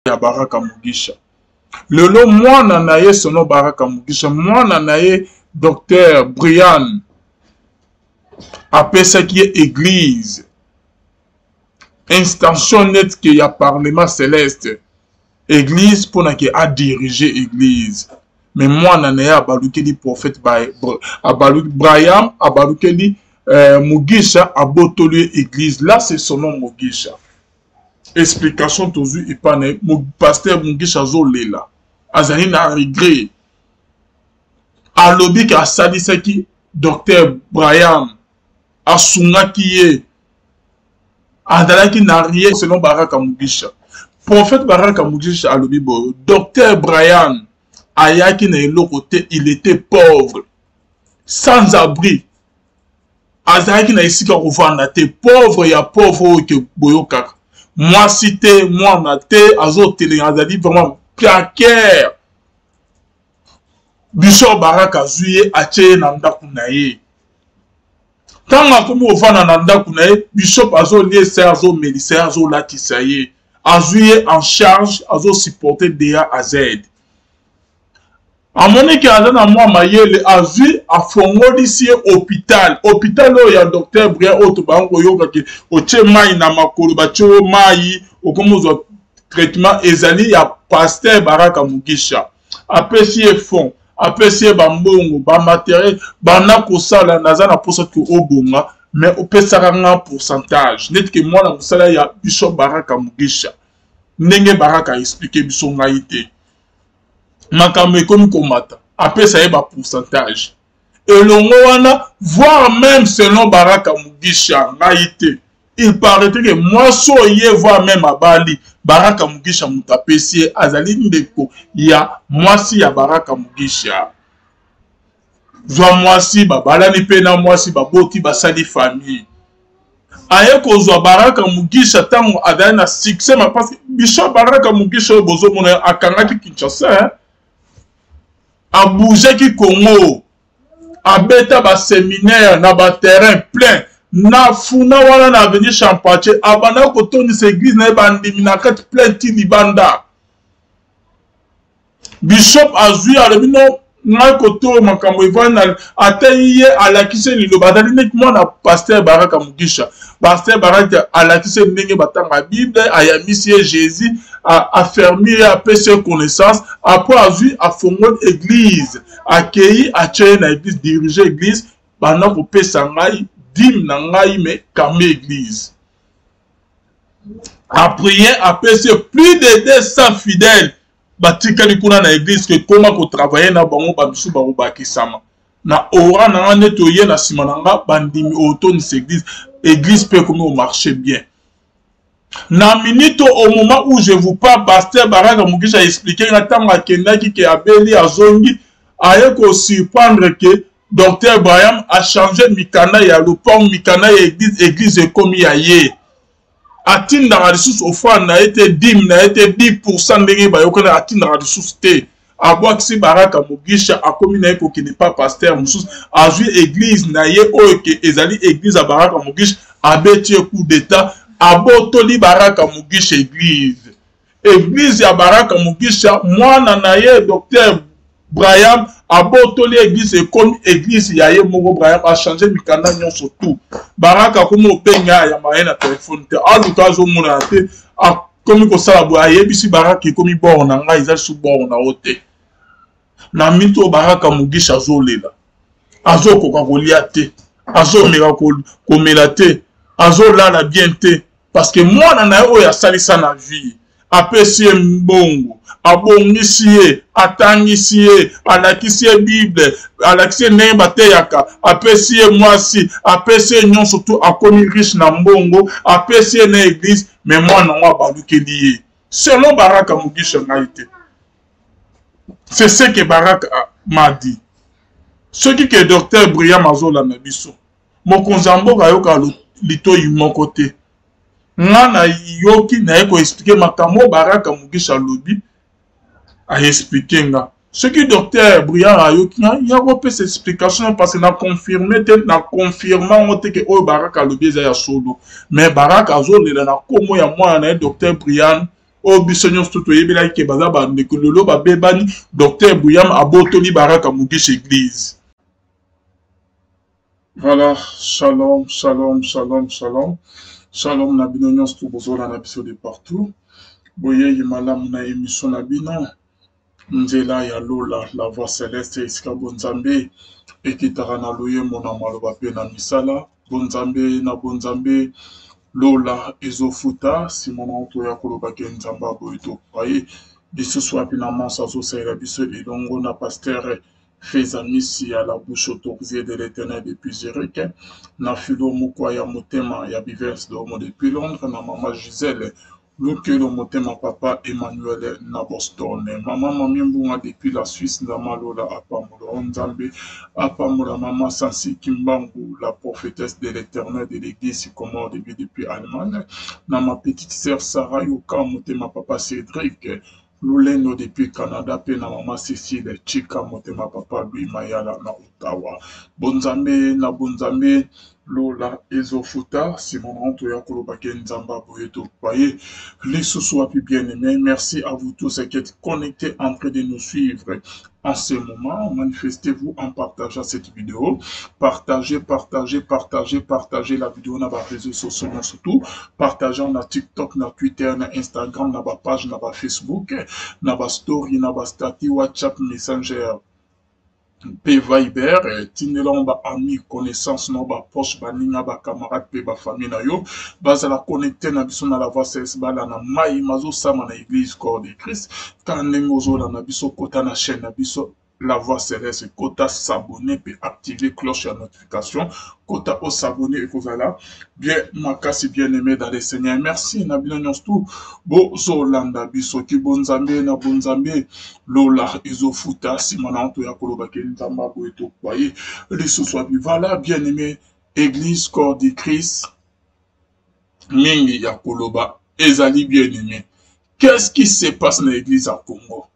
Ya Baraka Mugisha. Lelo mwana na ye sono Baraka Mugisha, mwana na ye Docteur Brian apesaki ye église instantion net ke ya parlement céleste église mpona ke adirige église, mais mwana na ye abalukeli prophète abaluki Brian, abalukeli Mugisha, abotoli ye église. Là, c'est son nom Mugisha. Explication tozwi epai na ye, pasteur Mugisha azolela, azali na regret. Alobi ke asalisaki docteur Brian, asungaki ye, azalaki na rien. Selon Baraka Mugisha, prophète Baraka Mugisha alobi boyo: docteur Brian ayaki na eloko te, il était pauvre, sans abri, azalaki na esika kovanda te, pauvre ya pauvre oyo ke boyokaka, mwasi te, mwana te, azotelenga, azali vraiment précaire. Bishop Baraka azwi ye, atie ye na ndako na ye. Ntango akomi kovanda na ndako na ye, bishop azoliesa ye, azomelisa ye, azolatisa ye, azwi ye en charge, azosupporte de A à Z. Amoni ke aza na mwa mayele, azwi, afongolisi ye hôpital. Hôpital oyo ya docteur Brian oyo tobango koyoka ke otie mai na makolo, batie yo mai, okomi ozwa traitement, ezali ya pasteur Baraka Mugisha. Apesi ye fond, apesi ye bambongo, bamateriel, banda kosala. Naza na mposa ke obonga, mais opesaka nga pourcentage neti ke mwana mosala ya bishop Baraka Mugisha. Ndenge Baraka explike biso, ngai te, makambo ekomi komata, apesa ye bapourcentage elongo wana, voire même, selon Baraka Mugisha, ngai te, il paraît que mwasi oyo ye, voire même abali, Baraka Mugisha moto apesi ye, azali ndeko ya mwasi ya Baraka Mugisha. Zwa mwasi, babalani mpe na mwasi, baboti, basali famille. Aye kozwa Baraka Mugisha ntango azali na succès ma, parce que bishop Baraka Mugisha oyo bozomona akangaki Kinshasa, abougeaki Congo, abeta baséminaire na baterrain plein na funa wana na avenue Champatier, abanda kotondisa église na ye, bandimi na kati plein ti libanda. Bishop azwi, alobi: no, ngai koto makambo evandi na ateyi ye, alakisi ye liloba. Azali neti mwana pasteur Baraka Mugisha. Pasteur Baraka alakisi ye ndenge batanga Bible, ayambisi ye Jésus, afermi ye, apesi ye connaissance. Après azwi, afongoli église, akei, atie ye na église, dirige église, banda kopesa ngai dîme na ngai, mais kame église aprier, apesi ye plus de 200 fidèles batikali kuna na église, ke koma kotravaille na bango, bamisusu bakobakisama na ora na nga neti oye na nsima na nga, bandimi otonisa église. Église mpe ekomi omarche bien. Na minute, au moment où je vous parle, pasteur Baraka Mugisha explique nga, ntango akendaki ke abeli, azongi, aye kosurprendre ke docteur Braham achange mikanda ya lopango, mikanda ya église, église ekomi ya ye. Atindaka lisusu offrande na ye te, dîme na ye te, 10% ndenge bayokani, atindaka lisusu te. Abwakisi Baraka Mugisha, akomi na ye kokende pa pasteur mosusu. Azwi église na ye oyo ke ezali église ya Baraka Mugisha, abeti ye coup d'état, abotoli Baraka Mugisha église. Église ya Baraka Mugisha, mwana na ye docteur Braham abotoli église, ekomi église ya ye moko. Braham achange mikanda nyonso tout. Baraka akomi obenga, ayamba ye na telefone te, aluka, azomonana te. Akomi kosala boye, ayebisi Baraka: ekomi bord na ngai, eza lisusu bord na yo te. Na mito oyo, Baraka Mugisha azolela, azokoka kolia te, azomeka komela te, azolala bien te, parce que mwana na ye oyo asalisa na vie, apesi ye mbongo, abongisi ye, atangisi ye, alakisi ye Bible, alakisi ye ndenge bateyaka, apesi ye mwasi, apesi ye nyonso tu, akomi riche na mbongo, apesi ye na église, mais mwana yango abalukeli ye. Selon Baraka Mugisha, ngai te, c'est ce que Baraka m'a dit. Soki ke docteur Briam azolanda biso, mokonzi ya mboka ayoka litoi moko te. Nga nayoki, naye koexplike makambo oyo Baraka Mugisha alobi, aexplike nga. Soki docteur Brian ayoki nga, ya kopesa explication, parce que na confirme te, na confirme yango te ke oyo Baraka alobi eza ya solo. Mais Baraka azolela na nkombo ya mwana na ye docteur Brian. Oyo biso nyonso to toyebelaki ke baza bandeko, lelo babebani. Docteur Buyam abotoli Baraka Mugisha église. Voilà, shalom, shalom, shalom, shalom. Shalom na bino nyonso to bozolanda biso de partout. Boyeyi malamu na émission na bino. Nzela ya lola, la voie celeste, esika bonzambe ekitaka na loyembo na maloba pe na misala. Bonzambe na bonzambe, lola ezofuta. Sima na toya koloba ke Nzambe aboyi tokoka ye lisusu wapi na manso azosalela biso elongo na pasteur Feza Misi ya la bouche autorisée de l'Éternel depuis Zurich, na Philo Mukwa ya motema ya Bivens Domo depuis Londres, na mama Gisèle Lukelo motema papa Emmanuel na Boston, mama Mamie Mbunga depuis la Suisse, Nzambe alola apambola o Nzambe apambola mama Sansi Kimbangu la prophétesse de l'Éternel de l'église Sycomore de Dieu depuis Allemagne, na ma petite sœur Sarah Yoka motema papa Cédric Lolendo depuis Canada pe na mama Cecile Chika motema papa Louis Mayala na Ottawa. Bonzambe na bonzambe lola ezofuta sima na toya koloba ke Nzambe aboye topaye lisusu wapi bien aimé. Merci à vous tous qui êtes connectés en train de nous suivre en ce moment. Manifestez-vous en partageant cette vidéo. Partagez, partagez, partagez, partagez la vidéo dans les réseaux sociaux surtout. Partagez na TikTok, na Twitter, na Instagram, na ba page, na ba Facebook, na ba story, na ba statut, WhatsApp, Messenger, pe Viber. Tindela ba amis, connaissances, na ba proches, ba ninga, ba camarades, pe ba famille na yo. Bazala connecté na biso na la voix céleste, bala na mai mazo sama na église corps de Christ. Kaka ndenge ozolanda biso, kota na chaîne na biso La Voix Céleste, kota s'abonner pe activer cloche ya notification, kota o s'abonner ekozala bien makasi, bien aimé dans le Seigneur. Merci na bino nyonso tout bozolanda biso ki bonzambe na bonzambe lola ezofuta nsima na nto ya koloba ke Nzambe aboye tokwaye lisusu abi. Voilà, bien aimé, église corps du Christ, mingi ya koloba ezali bien aimé. Qu'est-ce qui se passe na église ya Congo?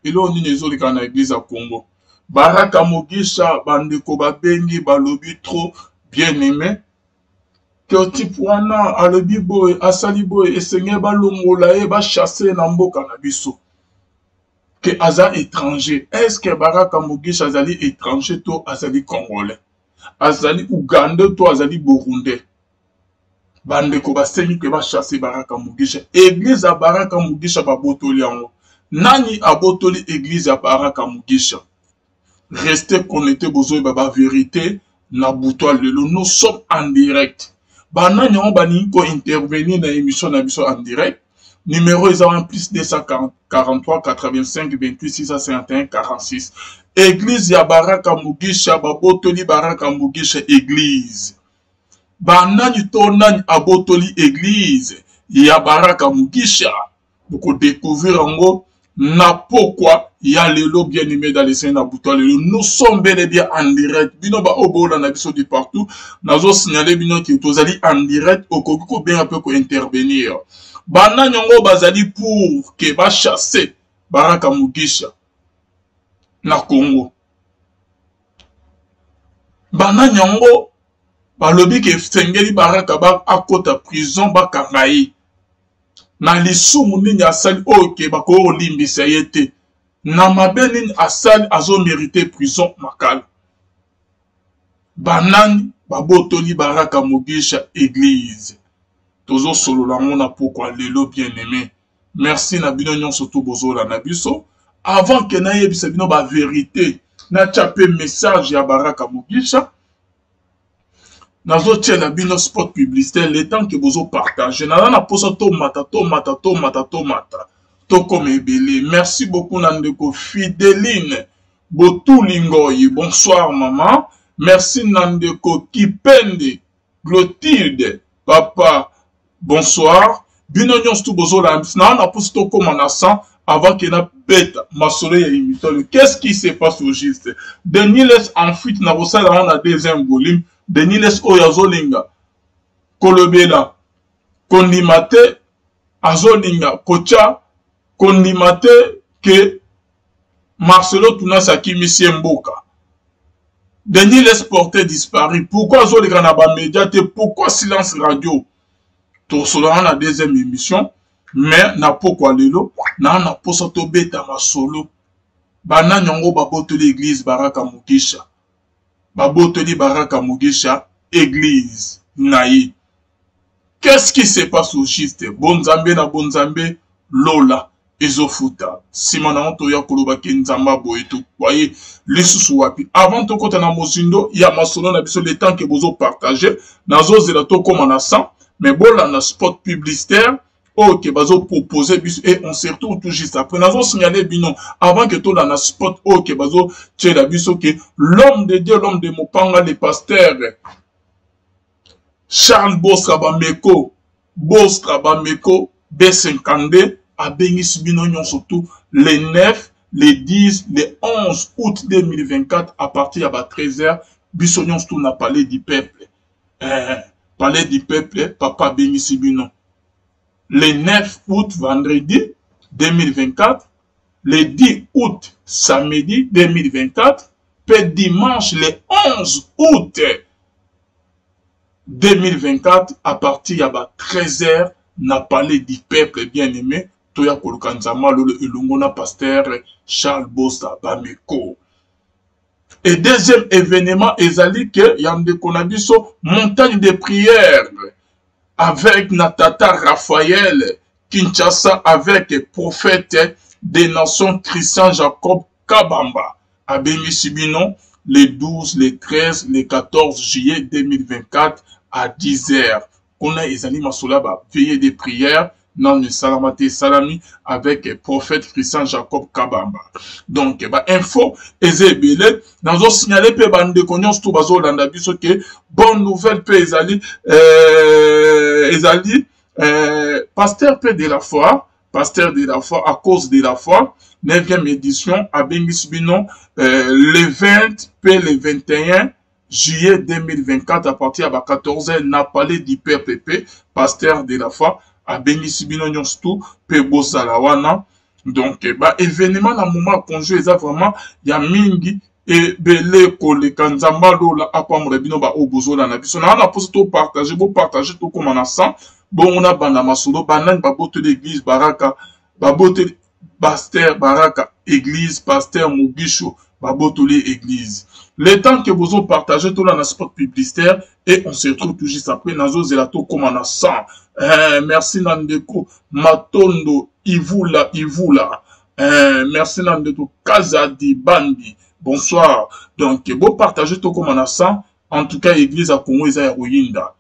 Eloko nini ezoleka na église ya Congo? Baraka Mugisha, bandeko babengi balobi trop, bien aimé. Que type wana alobi boye, asali boye, esengeli balongola ye, bachasse na mboka na biso. Que aza étranger. Est-ce que Baraka Mugisha azali étranger to azali congolais? Azali ougandais to azali burundais? Bandeko basengi ke bachasse Baraka Mugisha. Église ya Baraka Mugisha babotoli yango. Nani abotoli église ya Baraka Mugisha? Restez connectés, bozoyeba ba vérité na butu ya lelo. Nous sommes en direct. Banani yango balingi ko-intervenir na émission na biso en direct? Numéro eza wana plus 243 85 28 651 46. Église ya Baraka Mugisha, babotoli Baraka Mugisha église. Banani to nani abotoli église ya Baraka Mugisha? Bokodécouvrir yango na pokwa ya lelo, bien aimé dans le Seigneur, na butu ya lelo. Nous sommes bel et bien en direct. Bino ba oyo bolanda biso de partout, nazo signaler bino ke tozali en direct, okoki kobenga mpe kointervenir. Banani yango bazali pour ke bachasse Baraka Mugisha na Congo? Banani yango balobi ke esengeli Baraka ba akota prison, bakanga ye na lisumu nini asali oyo ke bakoki kolimbisa ye te? Na mabe nini asali azomerite prison makala? Banani babotoli Baraka Mugisha église? Tozosolola yango na pokwa lelo, bien aimé. Merci na bino nyonso to bozolanda biso. Avant ke nayebisa bino ba vérité, natya pe message ya Baraka Mugisha, nazotiela bino spot publicitaire le temps ke bozopartage. Naza na posa tomata, tomata, tomata, tomata, tokoma ebele. Merci beaucoup na ndeko Fideline Botuli Ngoyi, bonsoir mama. Merci na ndeko Kipende Clotilde papa, bonsoir. Bino nyonso tu bozolanda biso, naa na posa tokóma na 100 avant ke nabeta masolo ya émission. Qu'est-ce qui se passe au juste? Denis Les en fuite na kosala yango na deuxième volume. Denis Les oyo azolinga kolobela kondima te, azolinga kotya kondima te ke Marcelo Tunasi akimisi ye mboka. Denis Les porté disparu. Pourquoi azoleka na ba média te? Pourquoi silence radio? Tosolana na deuxième émission, mais na pokwa lelo naa na posa tobeta masolo. Banani yango babotoli église Baraka Mugisha? Babotoli Baraka Mugisha église na ye. Qu'est-ce qui se passe au juste? Bonzambe na bonzambe lola ezofuta. Nsima na yango toya koloba ke nzambe aboye tokwaye lisusu wapi? Avant tokota na mozindo ya masolo na biso, le temps ke bozo partager, nazozela tokóma na 100, mais bolanda spot publicitaire oyo ke bazo proposer biso et on se retrouve tout juste après. Nazo signaler bino avant que tolanda spot oyo ke bazo tiela biso ke l'homme de Dieu, l'homme de Mopanga, le pasteur Charles Bostra Bameko, Bostra Bameko B52 abengisi bino nyonso tout le 9, le 10, le 11 août 2024 à partir ya ba 13h, biso nyonso tout na palais du peuple. Palais du peuple, papa abengisi bino le 9 août vendredi 2024, le 10 août samedi 2024 pe dimanche le 11 août 2024 à partir ya ba 13h na palais du peuple. Bien aimé, toya koluka nzambe lolo elongo na pasteur Charles Bosa Bameko. Et deuxième événement ezali ke ya ndeko na biso montagne de prière avec na tata Raphaël Kinshasa avec prophète des nations Christian Jacob Kabamba abengisi bino le 12, le 13, le 14 juillet 2024 à 10h. Kuna ezali masolo ya ba veillée de prière nanu esalama te, esalami avec prophète Christian Jacob Kabamba. Donc ba info eza ebele, nazo signaler pe bandeko nyonso to bazolanda biso ke bonne nouvelle pe ezali ezali pasteur pe de la foi, pasteur de la foi à cause de la foi 9e édition abengisi bino le 20 pe le 21 juillet 2024 à partir ya ba 14h na palais du peuple. Pe pasteur de la foi abengisi bino nyonso tu pe bosala wana. Donc ba événement na moment ya congé eza vraiment ya mingi ebele koleka. Nzambe alola apambola bino ba oyo bozolanda biso. Na wana mposa topartage, bopartage, tokóma na 100 bongo na banda masolo. Banani babotoli église Baraka? Babotoli pasteur Baraka église, pasteur Mugisho babotoli église. Le temps que bozo partager, tolanda spot publicitaire et on se retrouve tout juste après. Nazozela tokóma na 100. Merci na ndeko Matondo Ivula Ivula. Merci na ndeko Kazadi Bandi, bonsoir. Donc bo partager, tokóma na 100. En tout cas église ya Congo eza ya koyinda.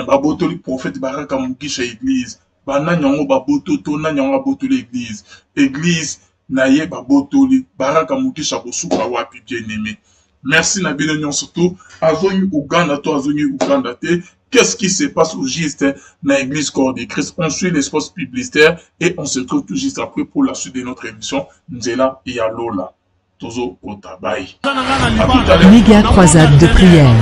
Babotoli prophète Baraka Mugisha église. Banani yango baboto to nani yango abotoli église? Église na ye babotoli. Baraka Mugisha kosuka wapi? Bien aimé, merci na bino nyonso tu. Azongi Uganda to azongi Uganda te? Qu'est-ce qui se passe au juste na église Corps de Christ? On suit l'espace publicitaire et on se retrouve tout juste après pour la suite de notre émission Nzela ya Lola. Tozo kota bai. Méga croisade de prière.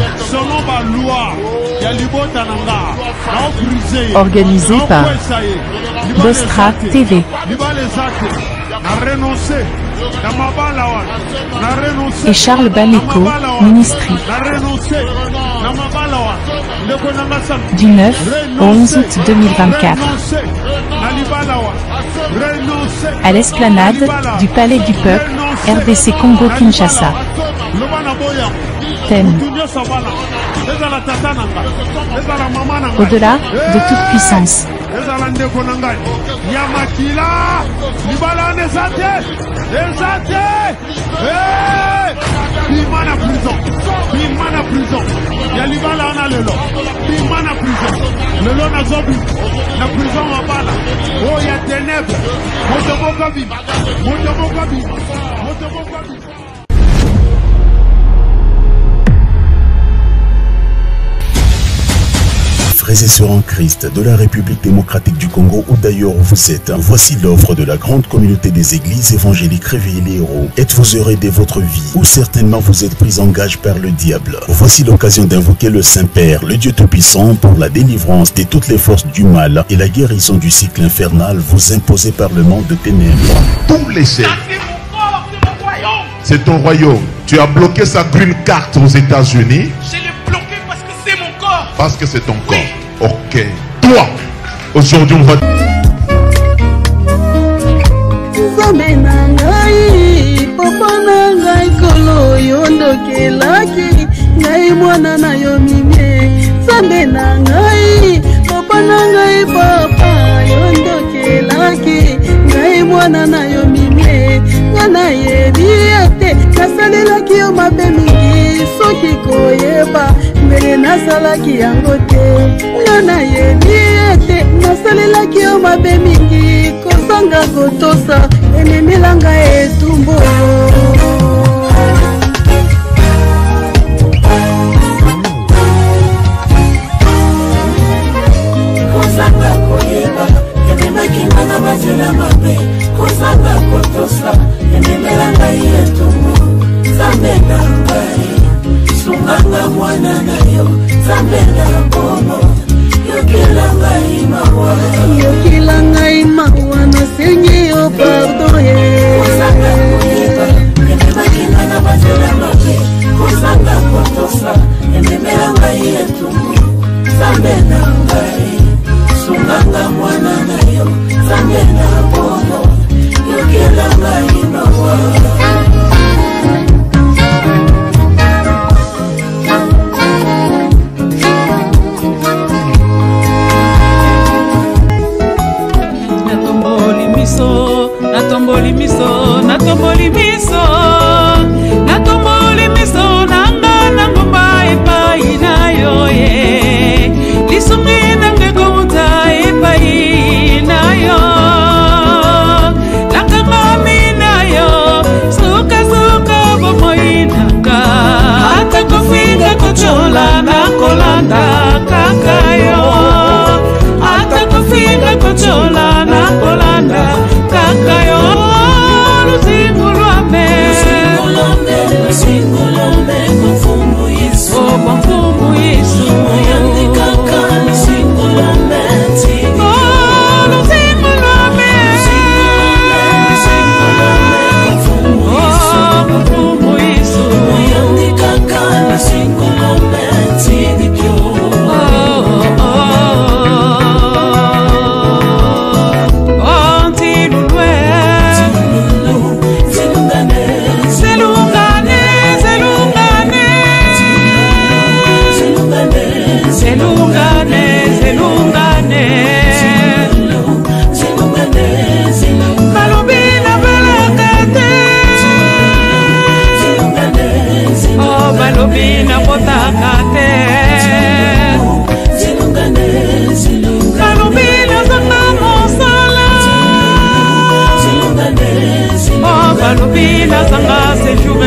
Organisée par Bostra TV. Et Charles Bameko, Ministry. Du 9 au 11 août 2024. À l'esplanade du Palais du Peuple, RDC Congo Kinshasa. Thème: Au-delà de toute puissance. Ezala ndeko na ngai ya makila, libala wana eza te, eza te. Bima na prison, bima na prison ya libala wana lelo, bima na prison lelo. Nazobima na prison mabala oyo ya ténèbre. Moto moko bima, moto moko bima, moto moko bima. Frères et sœurs en Christ de la République démocratique du Congo ou d'ailleurs où vous êtes, voici l'offre de la grande communauté des églises évangéliques Réveillez les héros. Êtes-vous heureux de votre vie ou certainement vous êtes pris en gage par le diable? Voici l'occasion d'invoquer le Saint-Père, le Dieu Tout-Puissant, pour la délivrance de toutes les forces du mal et la guérison du cycle infernal vous imposé par le monde de ténèbres. Tous les chefs. C'est mon corps, c'est mon royaume. C'est ton royaume. Tu as bloqué sa green card aux États-Unis. Je l'ai bloqué parce que c'est mon corps. Parce que c'est ton corps. Oui. Ok. Toi. Aujourd'hui, on va... nzambe na ngai papa na ngai kolo yo ndokelaki ngai mwana na yo mimie nzambe na ngai papa na ngai papa yo ndokelaki ngai mwana na yo mimie nga nayebi ete nasalelaki yo mabe mingi soki koyeba mbele nasalaki yango te nga nayebi ete nasalelaki yo mabe mingi kozanga kotosa ememela ngai etumbu. Kozanga koyeba ememaki nga na banzela mabe, kozanga kotosa ememela ngai etumbu. Nzambe na ngai, sunganga mwana na yo, Nzambe na bongo, yokela ngai mawa, yokela ngai mawa, nasengi yo pardon ye. Kozanga koyeba ememaki nga na banzela mabe, kozanga kotosa ememela ngai etumbu. Nzambe na ngai, sunganga mwana na yo, Nzambe na bongo, yokela ngai mawa. Natomboli miso, natomboli miso, natomboli miso, natomboli miso nanga na ngomba epai na yo ye, lisungi nanga ekouta epai na yo, nakangami na yo sukasuka bomoi nanga, ata kofinga kotyola nakolanda kaka yo, ata kofinga kotyola nakolanda kaka yo, luzingu lwame, luzingu lwame, mfumu Yesu, oh mfumu Yesu, oyandi kaka luzingu lwame, oh luzingu lwame, luzingu lwame, mfumu Yesu, oh mfumu Yesu, oyandi kaka luzingu lwame, tidikyo. Oh oh oh, ntilulwe, Zilungane, zelungane, zelungane, zilungane, zelungane, zelungane, zilungane, zilungane, balobi nabelaka te, zilungane, oh balobi nabotaka te, zilungane, zilungane, balobi nazanga mosala, zilungane, oh balobi nazanga séjour,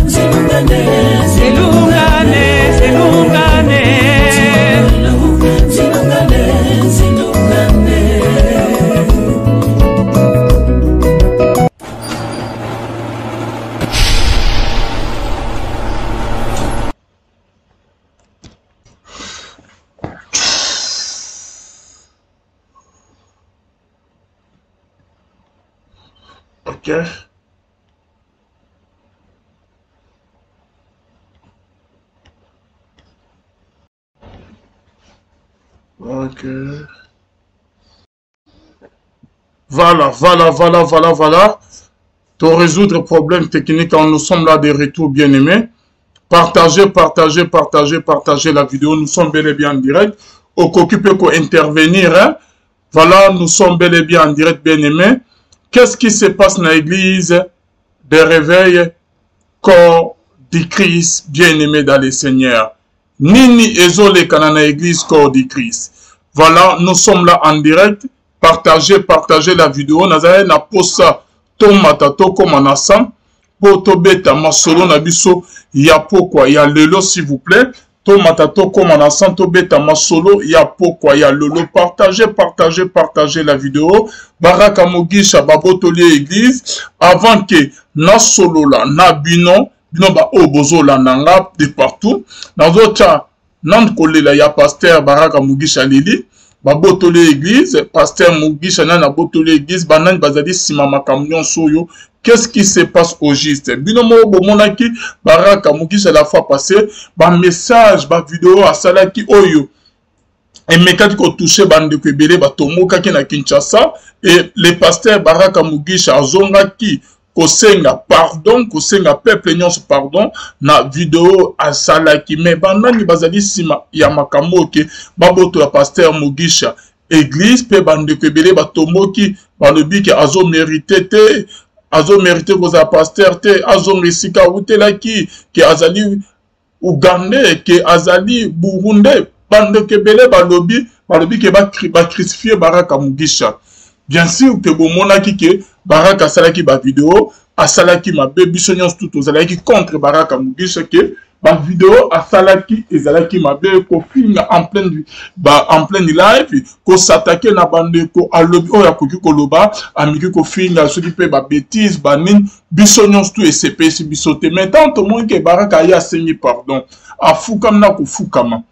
zilungane, zelungane, zelungane. zilungane, zilungane. Ok. Ok. Voilà, voilà, voilà, voilà, voilà. Pour résoudre problème technique, nous sommes là de retour, bien-aimés. Partagez, partagez, partagez, partagez la vidéo. Nous sommes bel et bien en direct. Okoki peut intervenir. Hein? Voilà, nous sommes bel et bien en direct, bien-aimés. Qu'est-ce qui se passe dans l'église des réveils corps du Christ, bien-aimé dans le Seigneur? Nini ezoleka na église corps du Christ. Voilà, nous sommes là en direct. Partagez, partagez la vidéo. Nazali na posa tomata tokoma na 100 po tobeta masolo na biso ya pokwa ya lelo, s'il vous plaît. Tomata tokoma na 100 tobeta masolo ya pokwa ya lelo. Partagez, partagez, partagez la vidéo. Baraka Mugisha babotoli église avant que nasolola na bino bino ba oyo bozolanda nga de partout. Nazotia nanu kolela ya pasteur Baraka Mugisha Lili babotoli église. Pasteur Mugisha nani abotoli église? Banani bazali nsima makambo nyonso oyo? Qu'est-ce qui se passe au juste? Bino moko bomonaki Baraka Mugisha la fois passée, ba message, ba vidéo asalaki oyo. Emekaki kotouche bandeko ebele batombokaki na Kinshasa et le pasteur Baraka Mugisha azongaki kosenga pardon, kosenga peuple nyonso pardon na video asalaki. Mais banani bazali nsima ya makambo oke babotola pasteur Mugisha église? Mpe bandeko ebele batomboki, balobi ke azo merite te, azo merite kozala pasteur te, azonga esika awutelaki, ke azali Ougandais, ke azali Burundais. Bandeko ebele balobi ke bacrucifie Baraka Mugisha. Bien sûr ke bomonaki ke Baraka asalaki ba video, asalaki mabe, biso nyonso tu tozalaki contre Baraka Mugisha, ke ba video asalaki ezalaki mabe, kofinga en pleine live, kosatake na bandeko, alobi oyo akoki koloba, amiki kofinga soki mpe ba bêtises banini, biso nyonso tu esepesi biso te. Mais tant tomoni ke Baraka aye asengi pardon, afukami na kofukama,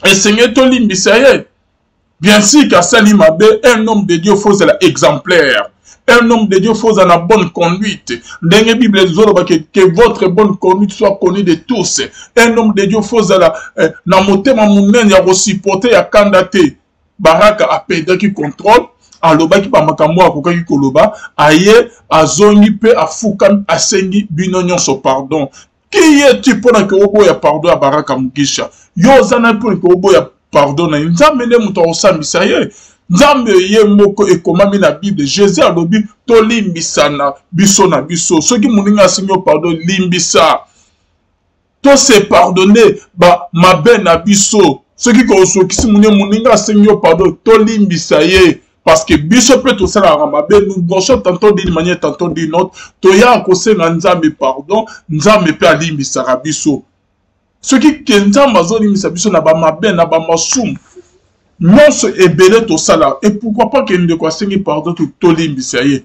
esengeli tolimbisa ye. Bien sûr qu'asali mabe, un homme de Dieu faut ozala exemplaire. Un homme de Dieu faut ozala na bonne conduite. Ndenge Bible ezoloba que votre bonne conduite soit connue de tous. Un homme de Dieu faut ozala na motema monene ya kosupporter ya kanda te. Baraka aperdaki contrôle, alobaki ba makambo akokaki koloba, aye azongi pe afukami asengi bino nyonso pardon. Qui es-tu mpona ke oboya pardon ya Baraka Mugisha? Yo oza nani mpona ke oboya pardon na ye? Nzambe nde moto akosambisa ye. Nzambe ye moko ekomami na Bible. Jésus alobi tolimbisana biso na biso. Soki moninga asengi yo pardon, limbisa. To se pardonner ba mabe na biso. Soki kosokisi moninga asengi yo pardon, tolimbisa ye. Parce que biso pe tosalaka mabe, nous brochons tantôt d'une manière, tantôt d'une autre. Toyaka kosenga Nzambe pardon, Nzambe pe alimbisaka biso. Soki ke Nzambe azolimbisa biso na ba mabe, na ba masumu nyonso ebele tosala, et pourquoi pas ke ndeko asengi pardon, tolimbisa ye.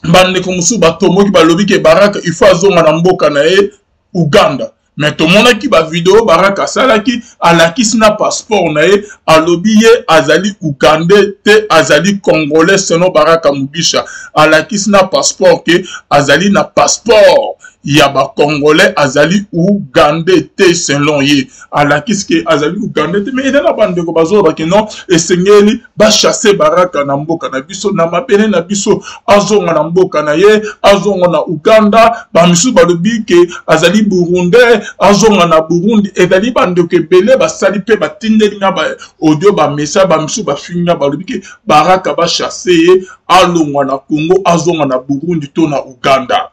Bandeko mosusu batomboki, balobi ke Baraka il faut azonga na mboka na ye Uganda. Mais tomonaki ba video Baraka asalaki, alakisi na passeport na ye, alobi ye azali Ougandais te, azali Congolais selon Baraka Mugisha. Alakisi na passeport ke azali na passeport ya ba Congolais, azali Ougandais te selon ye. Alakisi ke azali Ougandais te, mais eza na bandeko bazoloba ke non, esengeli ba chasser Baraka na mboka na biso, na mabele na biso, azonga na mboka na ye, azonga na Uganda. Ba misusu balobi ke azali Burundais, azonga na Burundi. Ezali bandeko ebele basali pe batindeli nga ba audio, ba message, ba misusu bafingi nga, balobi ke Baraka ba chasser ye, alongwa na Congo, azonga na Burundi to na Uganda.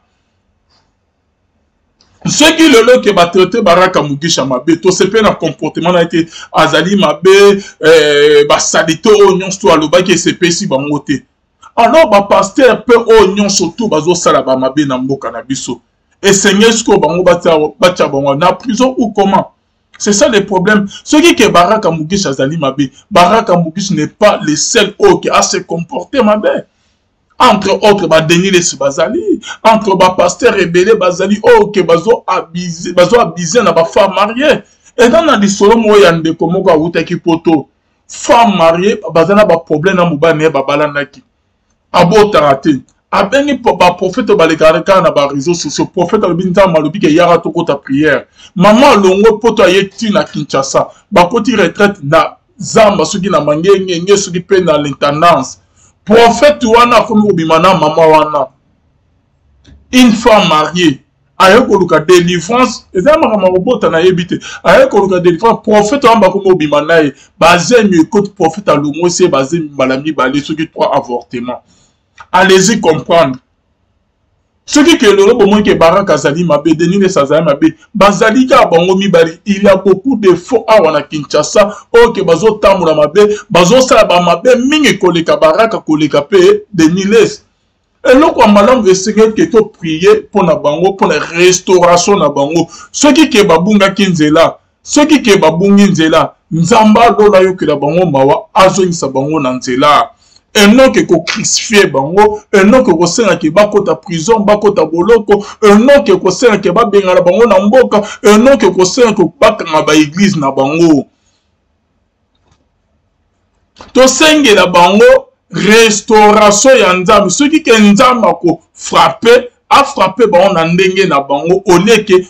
Soki lelo ke ba traite Baraka Mugisha mabe, tosepe na comportement na ye te, azali mabe, ba salite oyo nyonso to alobaki esepesi bango te. Alors ba pasteur pe oyo nyonso to bazosala ba mabe na mboka na biso, esengeli sikoyo bango batia bango na prison ou comment? C'est ça le problème. Soki ke Baraka Mugisha azali mabe, Baraka Mugisha n'est pas le seul oyo ke a se comporter mabe. Entre autres, ba Denis Lessie bazali, entre ba pasteurs ebele bazali oyo ke bazo abuser, bazo abuser na ba femmes mariées. Et dans na lisolo moko ya ndeko moko awutaki poto, femme mariée baza na ba problème na mobali na ye babalanaki. Abotaka te. Abengi ba prophète balekaka kaka na ba réseaux sociaux. Prophète alobi Nzambe alobi ke yaka tokota prière. Maman alongwe poto aye ti na Kinshasa. Bakoti retraite na zamba soki na mangengenge soki pe na l'intendance. Prophète wana akomi kobima na mama wana. Une femme mariée aye koluka délivrance, eza makambo ya kobota nayebi te. Aye koluka délivrance, prophète wana bakomi kobima na ye. Bazemi ekoti, prophète alongwisi ye bazemi mbala mibale soki 3 avortements. Allez-y comprendre. Soki ke lelo bomoni ke Baraka azali mabe, Denis Lessie azali mabe, bazali kaka bango mibale. Il y a beaucoup de faux awa na Kinshasa oyo ke bazotambola mabe, bazosala ba mabe mingi koleka Baraka, koleka pe Denis Lessie. Eloko ya malamu esengeli ke to prier mpo na bango, mpo na restauration na bango. Soki ke babungaki nzela, soki ke babungi nzela, Nzambe alola ayokela bango mawa, azongisa bango na nzela. Enoke ko crucifier bango, enoke kosenga ke bakota prison, bakota boloko, enoke kosenga ke babengana bango na mboka, enoke kosenga ke bakanga ba église na bango. Tosengela bango restauration ya Nzambe. Soki ke Nzambe ako frapper, a frapper bango na ndenge na bango, au lieu ke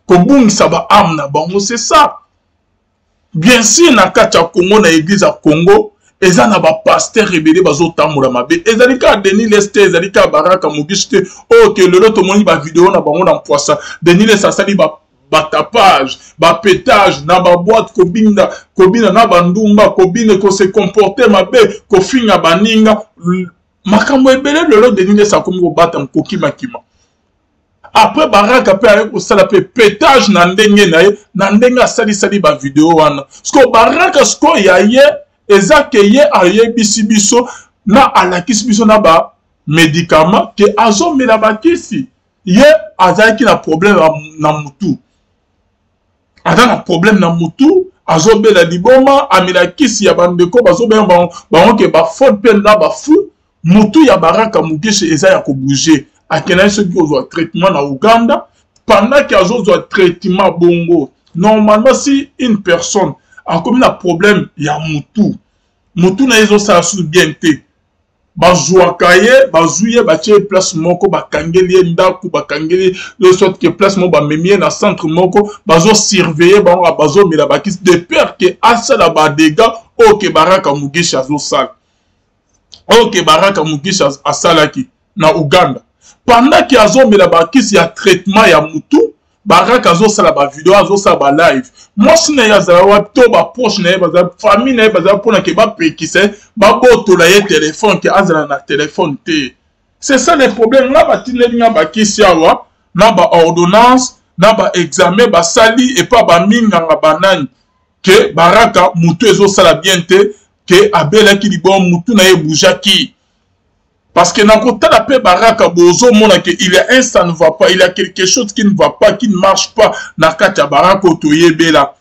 kobungisa ba âme na bango, c'est ça. Bien sûr na kati ya Congo na eglise ya Congo eza na ba pasteur ebele bazotambola mabe. Ezali kaka Denis Lessie te, ezali kaka Baraka Mugishi te. Oyo ke lelo tomoni ba video na bango na mpwasa. Denis Lessie asali ba batapage, ba petage na ba boîte kobinda, kobina na bandumba, kobina ko se comporter mabe, kofinga baninga, makambo ebele lelo Denis Lessie akomi kobata kokimakima. Après Baraka pe aye kosala pe petage na ndenge na ye, na ndenge asalisali ba video wana. Sikoyo Baraka sikoyo ya ye eza ke ye ayebisi biso na alakisi biso na ba medicament ke azomela bakisi. Ye azalaki na problème na mutu, aza na problème na mutu, azobela liboma, amela kisi ya bandeko bazobela bango, bango ke ba faute pe na ba fou. Mutu ya Baraka Mugisha eza ya ko bouger, akendaki soki kozwa traitement na Ouganda. Pendant que azozwa traitement bongo, normalement si une personne akomi na problème ya mutu, mutu na ye ezosala susu bien te, bazwaka ye, bazwi ye, batie ye place moko, bakangeli ye ndako, bakangeli ye soit que place moko, bamemi ye na centre moko, bazo surveiller bango, bazomela bakisi de peur que asala ba dégâts oyo ke Baraka Mugisha azosala, oyo ke Baraka Mugisha asalaki na Ouganda. Pendant que azomela bakisi ya traitement ya mutu, Baraka azosala ba video, azosala ba live. Mwasi na ye azala wapi to ba proche na ye bazala, famille na ye bazala mpona ke bapekisa ye, babotola ye telefone ke azala na telefone te. C'est ça le problème. Nga batindeli nga bakisi awa na ba ordonnance na ba examen basali epa ba minganga banani ke Baraka mutu ezosala bien te, ke abelaki liboma, mutu na ye eboujaki. Parce que na kotala pe Baraka bozo mona que il y a un ça ne va pas, il y a quelque chose qui ne va pas, qui ne marche pas na kati ya Baraka oyo toyebela.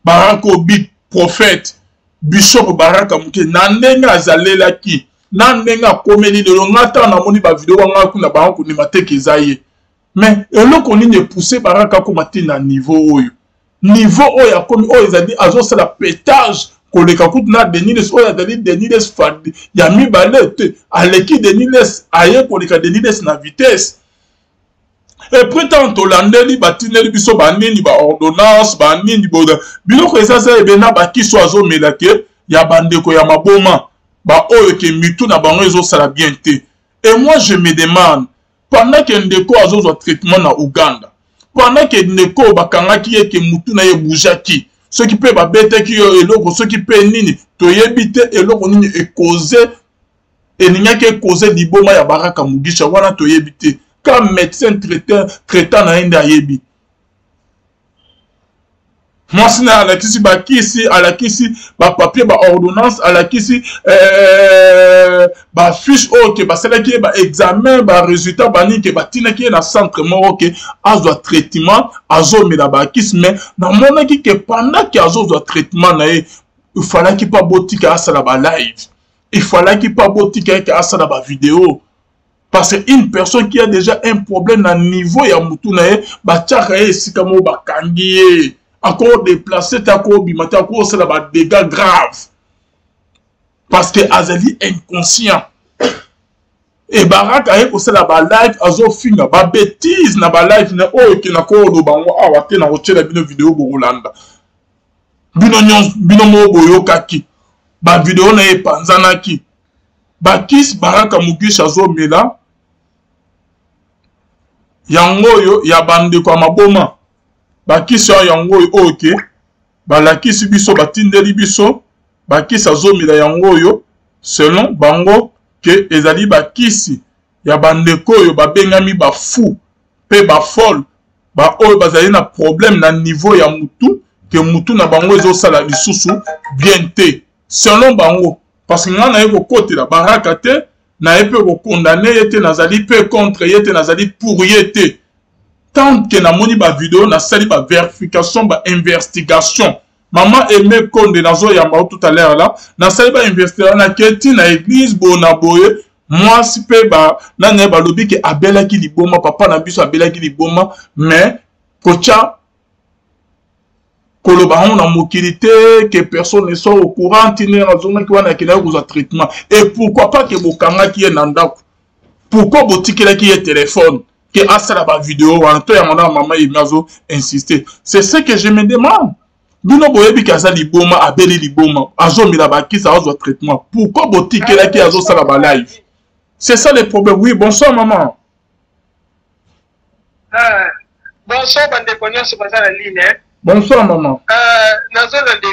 Baraka oyo big prophète, bishop Baraka moke na ndenge azalelaki, na ndenge akomeli lelo, nga ata namoni ba video nga kuna bango kondima te ke eza ye. Mais eloko nini epousse Baraka akoma ti na niveau oyo? Niveau oyo akomi oyo ezali azosala petage koleka kutu na Denis Lessie oyo azali Denis Lessie fadi ya mibale te, aleki Denis Lessie, aye koleka Denis Lessie na vitesse. Et puis ntango tolandeli batindeli biso banini ba ordonnance banini boda biloko eza za ebe na bakiso azomela ke ya bandeko ya maboma ba oyo ke mitu na bango ezosala bien te. Et moi je me demande, pendant que ndeko azozwa traitement na Ouganda, pendant que ndeko bakangaki ye ke mutu na ye eboujaki, soki pe babetaki yo eloko, soki pe nini, toyebi te eloko nini ekoze, elingaki ekoze liboma ya Baraka Mugisha wana toyebi te. Ka médecin traitant na ye nde ayebi. Mwasi na ye alakisi bakisi, alakisi ba papier, ba ordonnance, alakisi ba fiche oyo ke basalaki ye ba examen, ba résultat banini ke batinaki ye na centre moko ke azwa traitement, azomela bakisi. Mais namonaki ke pendant ke azozwa traitement na ye, il fallaki pa botika asala ba live, il fallaki pa botika ye ke asala ba video. Parce que une personne qui a déjà un problème na niveau ya mutu na ye, batiaka ye esika moko bakangi ye, ako déplacer te, ako bima te, ako sala ba dégâts graves parce que azali inconscient. Et Baraka aye kosala ba live, azofinga ba bêtises na ba live na oyo ke na koloba yango awa te, na kotiela bino video bokolanda bino nyonso, bino moko boyokaki ba video na ye epanzanaki. Bakisi Baraka Mugisha azomela yango oyo ya bandeko ya maboma, bakisi oyo yango oyo oyo ke balakisi biso, batindeli biso bakisi azomela yango oyo selon bango ke ezali bakisi ya bandeko oyo babengami ba fou pe ba folle, ba oyo bazali na problème na niveau ya mutu, ke mutu na bango ezosala lisusu bien te selon bango. Parce que nga naye kokotela Baraka te, naye pe kokondane ye te, nazali pe contre ye te, nazali pour ye te. Tant que namoni ba video, nasali ba verification, ba investigation. Maman Aimé Konde, nazo yamba tout à l'heure là, nasali ba investigation, na keti na église bona boye, mwasi pe ba nani ye balobi ke abelaki liboma, papa na biso abelaki liboma, mais kotia koloba yango na mokili te, que personne ne soit au courant, tine azongaki wana akendaki kozwa traitement. Et pourquoi pas ke bokangaki ye na ndako? Pourquoi botikelaki ye téléphone ke asala ba vidéo wana? To yango na mama Aimé azo insister. C'est ce que je me demande. Bino boyebi ke aza liboma, abeli liboma, azomela bakisi, azwa traitement. Pourquoi botikelaki azosala ba live? C'est ça le problème. Oui, bonsoir maman. Ah, bonsoir bandeko nyonso baza na ligne. Eh? Bonsoir maman. Euh, nazolanda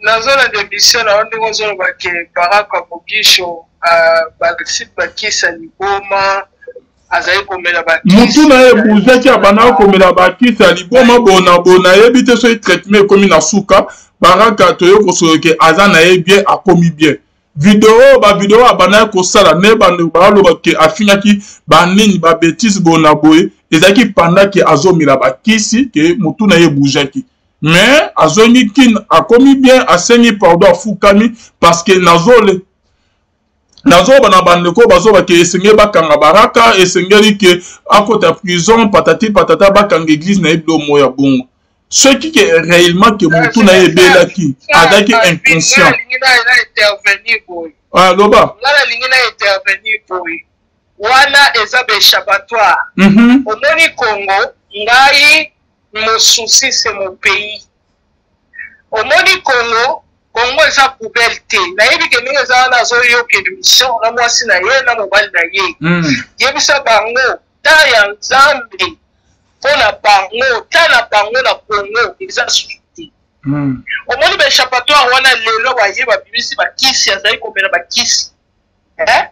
nazolanda émission na yo ndenge ozoloba ke Baraka Mogisho euh, balakisi bakisa liboma azali komela bakisi. Mutu na ye ebuzaki abandaka komela bakisi ya liboma bona bona ayebi te soki traitement ekomi na suka. Baraka toye kosolola ke aza na ye bien akomi bien. Video ba video abandaki kosala ne bando baloba ke afingaki ba nini ba betise bona boye ezalaki pendant ke azomela bakisi ke mutu na ye ebuzaki. Mais azongi kin akomi bien asengi pardon afukami parce que nazole nazoba na bandeko bazoba ke esengeli bakanga baraka esengeli ke akota prison patati patata bakanga eglise na ye bilo moya bongo soki ke réellement ke motu na ye ebelaki azalaki inconscient. Ah, loba. Nga nalingi na intervenir boye wana eza ba échappatoire. Omoni Congo ngai mon souci c'est mon pays omoni Congo Congo eza poubelle te nayebi ke ndenge eza wana azoyoka émission na mwasi na ye na mobali na ye mm. yebisa bango ta ya nzambe mpo na bango ta na bango na Congo eza susu te mm. Omoni ba échappatoire wana lelo baye babimisi bakisi azali komela bakisi eh?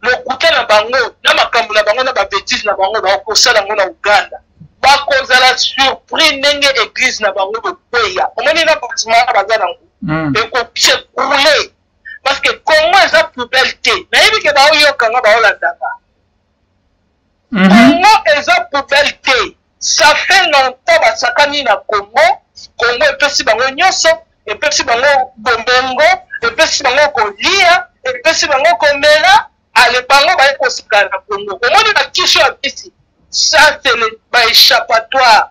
Lokuta na bango na makambo na bango na ba betise na bango bakosala yango na Uganda bakozala surpris ndenge eglise na bango ekokweya omoni na batiment baza nango mm. ekosecroule parce que Congo eza poubelle te nayebi ke baoyoka nga baolandanga mm -hmm. Congo eza poubelle te ça fait longtemps basakani na Congo Congo epesi bango nyonso epesi bango bomengo epesi bango kolia epesi bango komela ale bango baye kosakana na Congo omoni bakisi oyo abisi ça c'est le ba échappatoire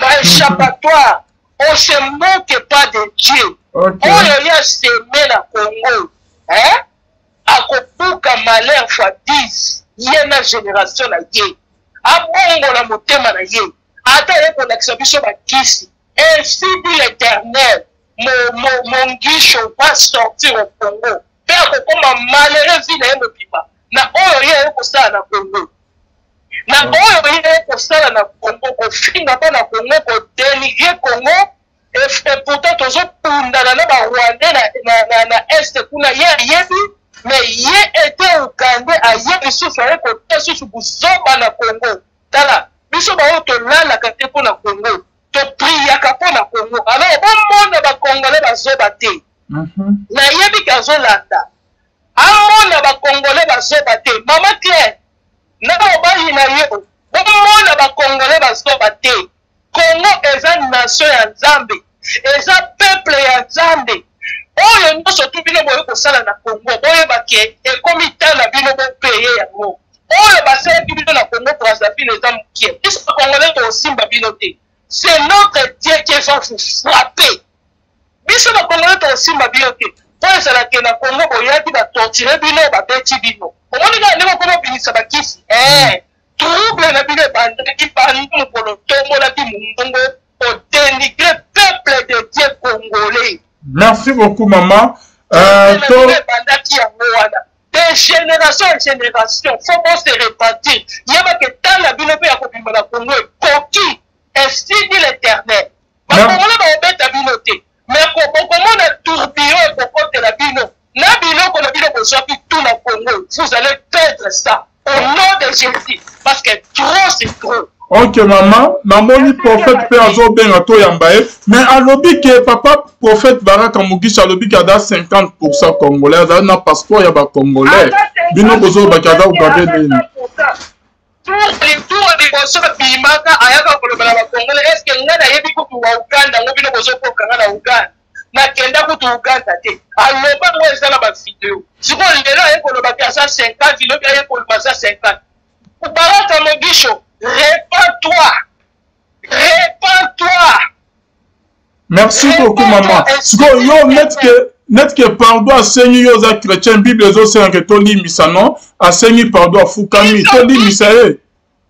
ba échappatoire on se moque pas de Dieu oyo ye aseme na Congo hein akobuka malheur fois 10 ye na generation na ye abongola motema na ye ata ye kolakisa biso bakisi ainsi dit l'éternel mongisho va sortir au Congo mpe akokoma malheureux vie na ye mobimba na oyo ye aye kosala na Congo na oyo ye aye kosala na Congo kofinga mpo na Congo kodenigre Congo et pourtant tozobundana na ba Rwandais na, na, na, na est kuna ye ayebi mais ye ete Ougandais aye lisusu aye kotia susu buzoba na Congo tala biso baoyo tolalaka te mpo na Congo topriaka mpo na Congo alors bomona ba Congolais bazoba te mm -hmm. nayebi ke azolanda amona ba Congolais bazoba te mama Claire na mobali na yo bomona ba Congolais bazoba te Congo eza nation ya Nzambe, eza peuple ya Nzambe. Oyo nyonso tu bino boye kosala na Congo, boyeba ke ekomi temps na bino bo payer yango. Oyo basalaki bino na Congo Brazzaville eza mokie. Biso ba Congolais tokosimba bino te. C'est notre Dieu qui va vous frapper. Biso ba Congolais tokosimba bino te. Po ezala ke na Congo boyaki ba torturer bino, babeti bino. Omoni kaka ndenge okoma obimisa bakisi. Eh, Trouble na bino ebandaki banda mokolo otombolaki mongongo ko denigrer peuple de Dieu congolais. Merci beaucoup maman. Euh, to... ebandaki yango wana de génération en génération faut bo se repentir yeba ke temps na bino mpe ya kobima na Congo ekoki ainsi dit l'éternel bakongole bakobeta bino te mais bokomona tourbillon ekokotela bino na biloko na bino bozwaki tout na Congo vous allez perdre ça au nom de Jésus parce que trop c'est trop. Ok mama, namoni prophète pe azobenga toyamba ye, mais alobi ke papa prophète Baraka Mugisha alobi ke aza 50% congolais, azali na passeport ya ba congolais. Bino bozolobaki aza ougandais nini? Tour liboso abimaka ayaka kolobela ba congolais, est ce que ngai nayebi kutu ba Uganda ngo bino bozokoka ngai na Uganda? Nakenda kutu Uganda te. Aloba ngo eza na ba video. Sikoyo lelo aye koloba ke aza 50, lobi aye koloba aza 50. Baraka Mogisho, repens-toi. Repens-toi. Merci beaucoup maman. Sikoyo yo net ke net ke pardon asengi yo oza chrétien bible ezosenga ke tolimbisa non asengi pardon afukami tolimbisa ye.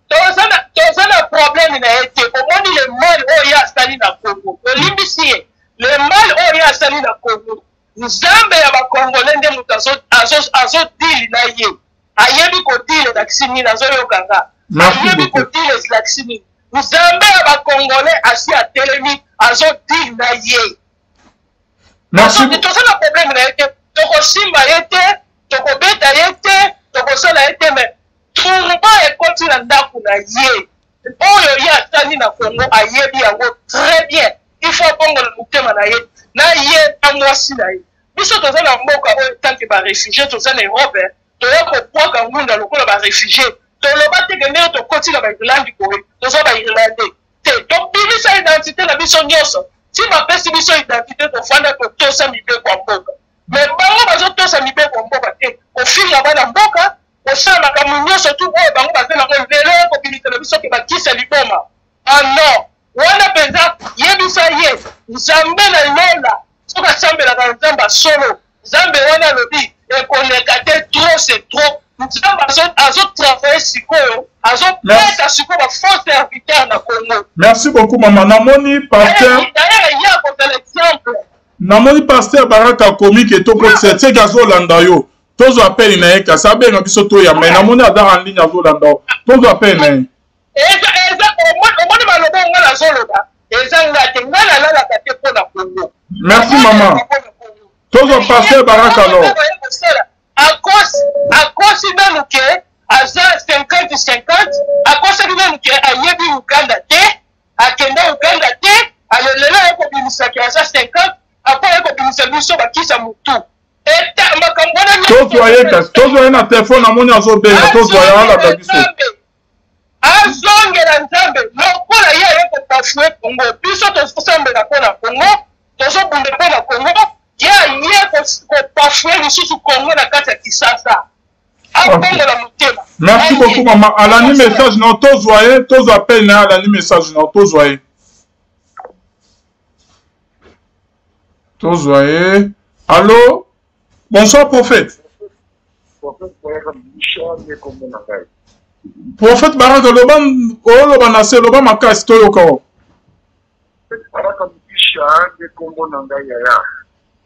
Toza na toza na problème na ye te. Omoni le mal oyo ye asali na Congo. Olimbisi ye. Le mal oyo ye asali na Congo. Nzambe ya ba Congolais nde moto azo azo azo deal na ye. Ayebi ko deal elakisi nini azoyoka nga. Ayebi ko deal elakisi nini. Nzambe ya ba Congolais asi atelemi azo deal na ye. Merci. Toza na problème na ye te. Tokosimba ye te, tokobeta ye te, tokosala ye te mais Tourment ekoti na ndaku na ye. Oyo ye asali na Congo ayebi yango très bien. Il faut abongola motema na ye na ye na mwasi na ye. Biso toza na mboka oyo tant que ba refugies toza na Europe toya kobwaka ngunda lokola ba refugies. Toloba te ke ndenge tokoti na ba Irlande boye toza ba Irlandais te. Tobimisa identite na biso nyonso. Ti bapesi biso identite tofanda totosa mibeko ya mboka. Mais bango bazotosa mibeko ya mboka te. Kofinga bana mboka, kosala makambo nyonso tu oyo bango baza nango lelo ye kobimisela biso ke bakisi ya liboma ah non wana mpenza yebisa ye nzambe na lola soki asambelaka nzambe ya solo nzambe wana alobi ekoleka te trop c'est trop nzambe azotravaille sikoyo azopesa sikoyo bafaux serviteur na congo. Merci beaucoup mama, namoni pasteur d'ailleurs ye akozala exemple. Namoni pasteur Baraka akomi ke tokotisa tieke azolanda yo. Tozwa appel na ye kasi abenga biso toyamba ye. Namoni aza en ligne azolanda yo. Tozwa appel na ye. Eza eza omoni maloba oyo nga nazoloba eza nga te nga nalalaka te mpo na Congo. Merci mama. Tozwa pasteur Baraka alors. Akosi akosi nanu ke aza 50 50 akosaki nanu ke ayebi Uganda te akenda Uganda te ale lelo aye kobimisa ke aza 50 apo aye kobimisa biso bakisa mutu Tozwa ye kasi, tozwa ye na telefone, namoni azobenga, tozwa ye alanda biso. Azongela Nzambe lokola ye aye kobafue Congo, biso tozosambela mpo na Congo, tozobunda mpo na Congo, ye aye kobafue lisusu Congo na kati ya Kisasa. Abongola motema. Merci beaucoup mama, alandi message na tozwa ye, tozwa appel na ye, alandi message na tozwa ye. Tozwa ye. Allo? Bonsoir prophète. Prophète Baraka loba oloba na se loba makasi toyoka o.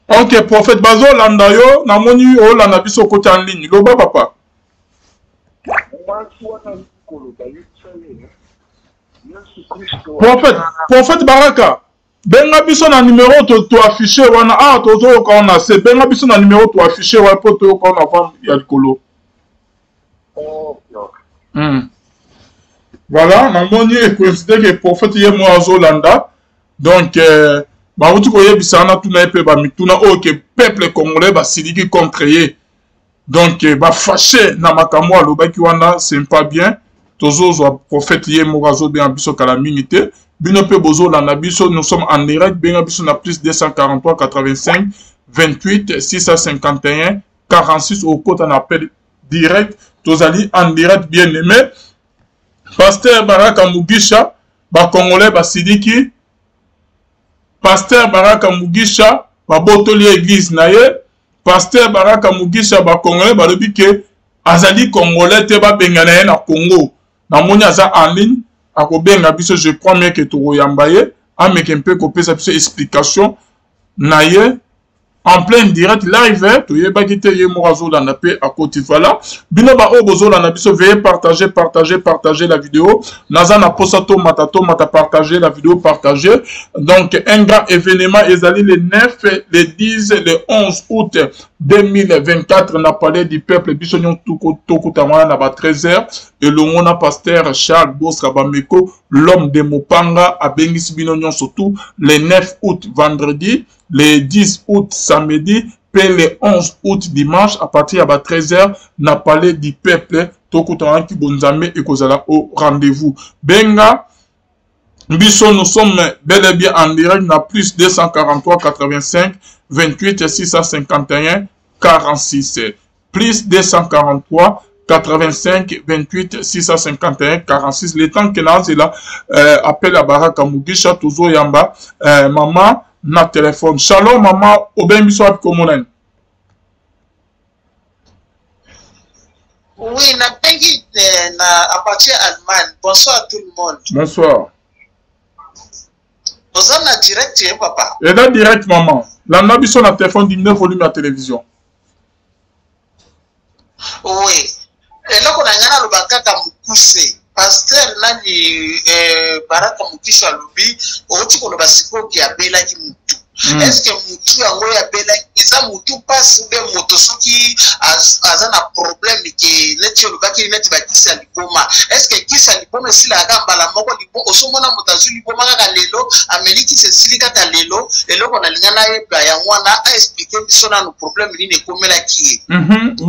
Ok prophète bazolanda yo namoni olanda biso okoti en ligne loba papa. Prophète, prophète Baraka Benga biso na numero to, to affiche wana awa tozoyoka wana se benga biso na numero to affiche wana mpo toyoka wana avant ya likolo. Voilà, namoni ecoïncide ke prophète ye moko azolanda donc euh, bawuti koyebisa wana tuna ye mpe bamituna oyo ke peuple congolais basiliki contre ye. Donc ba fache na makambo alobaki wana c'est pas bien. Tozozwa prophète ye moko azobenga biso kala mingi te. Bino pe bozolanda biso, nous sommes en direct, benga biso na plus 243 85 28 651 46 okota na appel direct. Tozali en direct bien aimé. Pasteur Baraka Mugisha, ba Congolais basiliki. Pasteur Baraka Mugisha babotoli église na ye. Pasteur Baraka Mugisha ba congolais balobi ke azali congolais te babengana ye na Congo. Namoni aza en ligne akobenga biso je crois bien ke tokoyamba ye ameke mpe kopesa biso explication na ye en plein direct live toyebaki te ye moko azolanda mpe akoti voilà bino baoyo bozolanda biso veuillez partager partager partager la vidéo naza na posa tomata tomata partager la vidéo partager donc un grand événement ezali le 9 le 10 le 11 août 2024 na palais du peuple biso nyonso tokutana wana na ba 13 heures elongo na pasteur Charles Bostra Bameko l'homme de Mopanga abengisi bino nyonso tout le 9 août vendredi le 10 août samedi pe le 11 août dimanche à partir ya ba 13 heures na palais du peuple tokutana ki bonzambe ekozala au rendez-vous benga biso nous sommes bel et bien en direct na plus 243 85 28 651 46 plus 243 85 28 651 46 le temps que nazela euh, appel ya Baraka Mugisha tozoyamba euh, mama na telefone shalom mama obengi biso wapi komona nini? Oui, nabengi eh, na à partir ya Allemagne. Bonsoir à tout le monde. Bonsoir. Oza na direct ye papa? Eza direct maman. Landa biso na téléphone diminuer volume ya télévision. Oui. Eloko na ngai naloba kaka mokuse. Pasteur nani eh, Baraka Mukisho alobi outi koloba sikoyo ke abelaki mutu. Est ce que mutu yango oyo abelaki eza mutu pasi ube moto soki aza na problème ke neti olobaki neti bakisi ya liboma, est ce que kisi ya liboma esilaka kaka mbala moko? Osomona moto azwi liboma kaka lelo, ameli kisi esili kaka lelo? Eloko nalinga nayeba yango wana, aexplike biso nanu problème nini ekomelaki ye.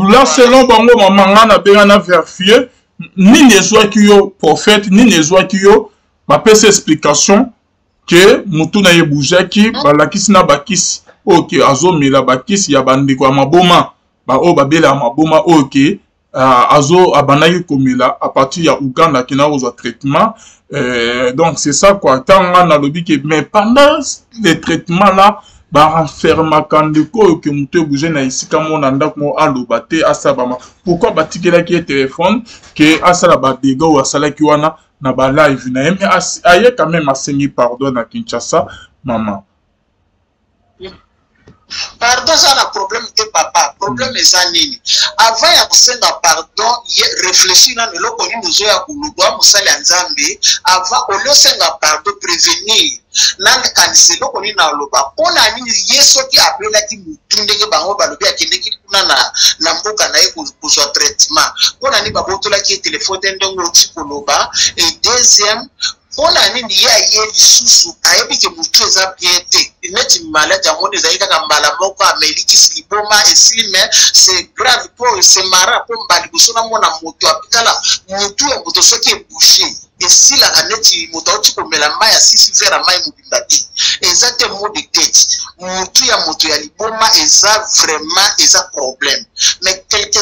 La selon bango mama, nga nabenga na verifie nini ezwaki yo prophète, nini ezwaki yo, bapesi explication ke mutu na ye bougeaki, balakisi na bakisi oyo ke azomela, bakisi ya bandeko ya maboma, baoyo babelaka maboma, oyo ke azo abandaki komela à partir ya Uganda, akendaki kozwa traitement. Donc c'est ça quoi. Ntango nga nalobi ke mais pendant le traitement là, barenfermaka ndeko oyo ke moto ebouge na esika moko na ndako moko, aloba te, asala bama. Pourquoi batikelaki ye telefone ke asala badega oyo asalaki wana na balive na ye? Mais aye quand même asengi pardon na Kinshasa, mama. Pardon eza na problème te papa. Problème eza nini? Avant ya kosenga pardon, ye réfléchir nano eloko nini ozoya koloba. Mosali ya Nzambe, avant olie osenga pardon, prévenir nakanisa eloko nini naloba. Mpo na nini ye soki abelaki motu ndenge bango balobi, akendeki kuna na mboka na ye kozwa traitement, mpo na nini babotolaki ye telefone te ndenge oti koloba? Et deuxième, mpo na nini ye aye lisusu, ayebi ke motu eza bien te, neti maladi yango nde ezali kaka mbala moko ameli kisi liboma esili? Mais c'est grave, mpo c'est marrant, mpo mbala liboso namona moto abikala, motu ya moto soki ebouge esilaka neti moto auti komela mai, asisi verre ya mai mobimba te. Eza te mot de tête. Motu ya moto ya liboma eza vraiment, eza problème. Mais quelque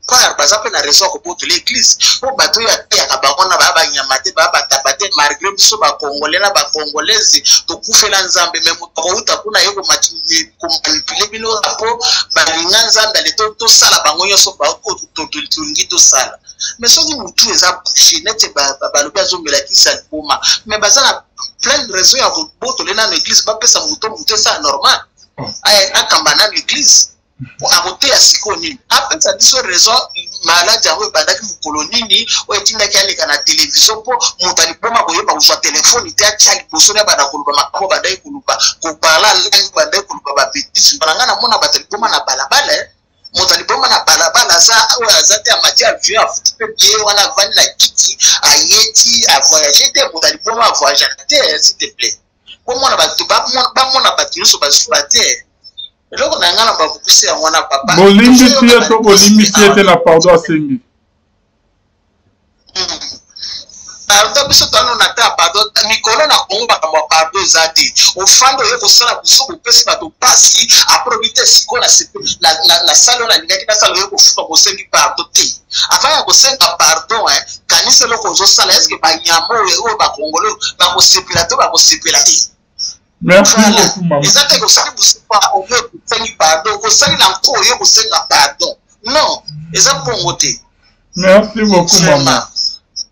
part baza mpe na raison ya kobotola église, mpo bato oyo ateyaka bango na baya banyama te, baya bataba te. Malgré biso Bacongolais na Bacongolaise tokufela Nzambe, mais moto akouta kuna ye komanipuler bino mpo balinga Nzambe, ale tosala bango nyonso tolingi tosala. Mais soki motu eza bouge neti balobi azomela kisi ya liboma, mais baza na pleine raison ya kobotola nano église, bapesa moto, moto esala normal, akamba nano église. Akoteya sikoyo nini? Apesa biso raison, maladi yango ebandaki mokolo nini oyo etindaki aleka na televizio? Mpo moto aliboma koyeba kozwa telefone te, atia liboso na banda koloba makambo bandaki koloba, koparla langue, bandaki koloba babetise wana. Ngai namona bato aliboma na balabala. Moto aliboma na balabala aza oyo aza te, amati avion, afuti mpe billet wana, avandi na kiti, ayeti, avoyage te. Moto aliboma avoyageaka te, s'il te plaît. Bomona bato, bamona bato nyonso bazuba te. Eloko na ngai na babukuse yango wana papa. Bolimbisi ye to bolimbisi ye te na pardon asengi? Pardon, biso toano na ta pardon. Mikolo na Kongo makambo ya pardon eza te. Ofandi, oye kosala buso, bopesi bato mpasi, apres obi te sikoyo nasali oyo nalingaki nasala, oye kofuka, kosengi pardon te. Avant ya kosenga pardon, kanisa eloko ozosala. Est-ce banyama oyo Bakongolo bakosepela to bakosepela te? Merci beaucoup mama. Eza te kosali busupa, oyo kosengi pardon, kosali na nko, oyo kosenga pardon, non, eza bongo te. Merci beaucoup maman,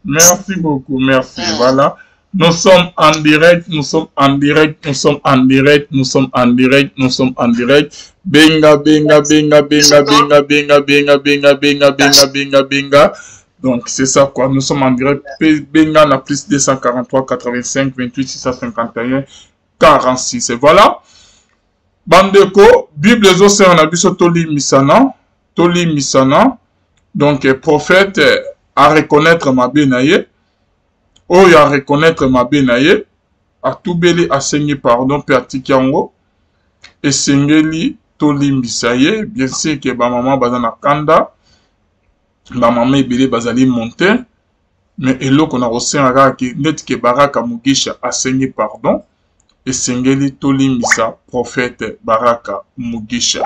merci beaucoup, merci. Voilà, nous sommes en direct, nous sommes en direct, nous sommes en direct, nous sommes en direct, nous sommes en direct. Benga, benga, benga, benga, benga, benga, benga, benga, benga, benga, benga, benga. Donc c'est ça quoi, nous sommes en direct. Benga na plus 243 85 28 651 46. Et voilà. Bandeko, Bible ezosenga na biso tolimbisana, tolimbisana. Donc prophète a reconnaître mabe na ye, oyo a reconnaître mabe na ye, atubeli, asengi pardon mpe atiki yango, esengeli tolimbisa ye. Bien sûr ke bamama baza na kanda, bamama ebele bazali monte, mais eloko na kosenga kaka ke neti ke Baraka Mugisha asengi pardon, esengeli tolimbisa prophète Baraka Mugisha.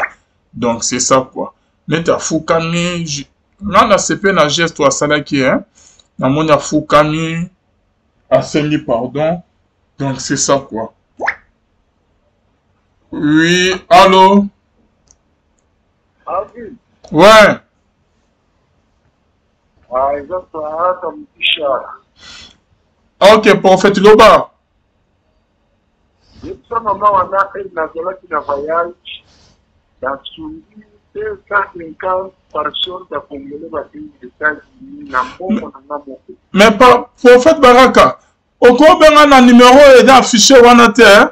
Donc c'est ça quoi. Neti afukami, nga na sepe na geste oyo asalaki, hein? Namoni afukami, asengi pardon. Donc c'est ça quoi. Oui, allo? Ouais. Ah, eza Baraka Mugisha. Ok, prophète loba. Yebisa mama wana ete nazalaki na voyage nasungi 250 personnes ya congolais bakei États-Unis na mbongo na nga moko. Mais pa prophète Baraka, okobenga na numero eza affiché wana te hein?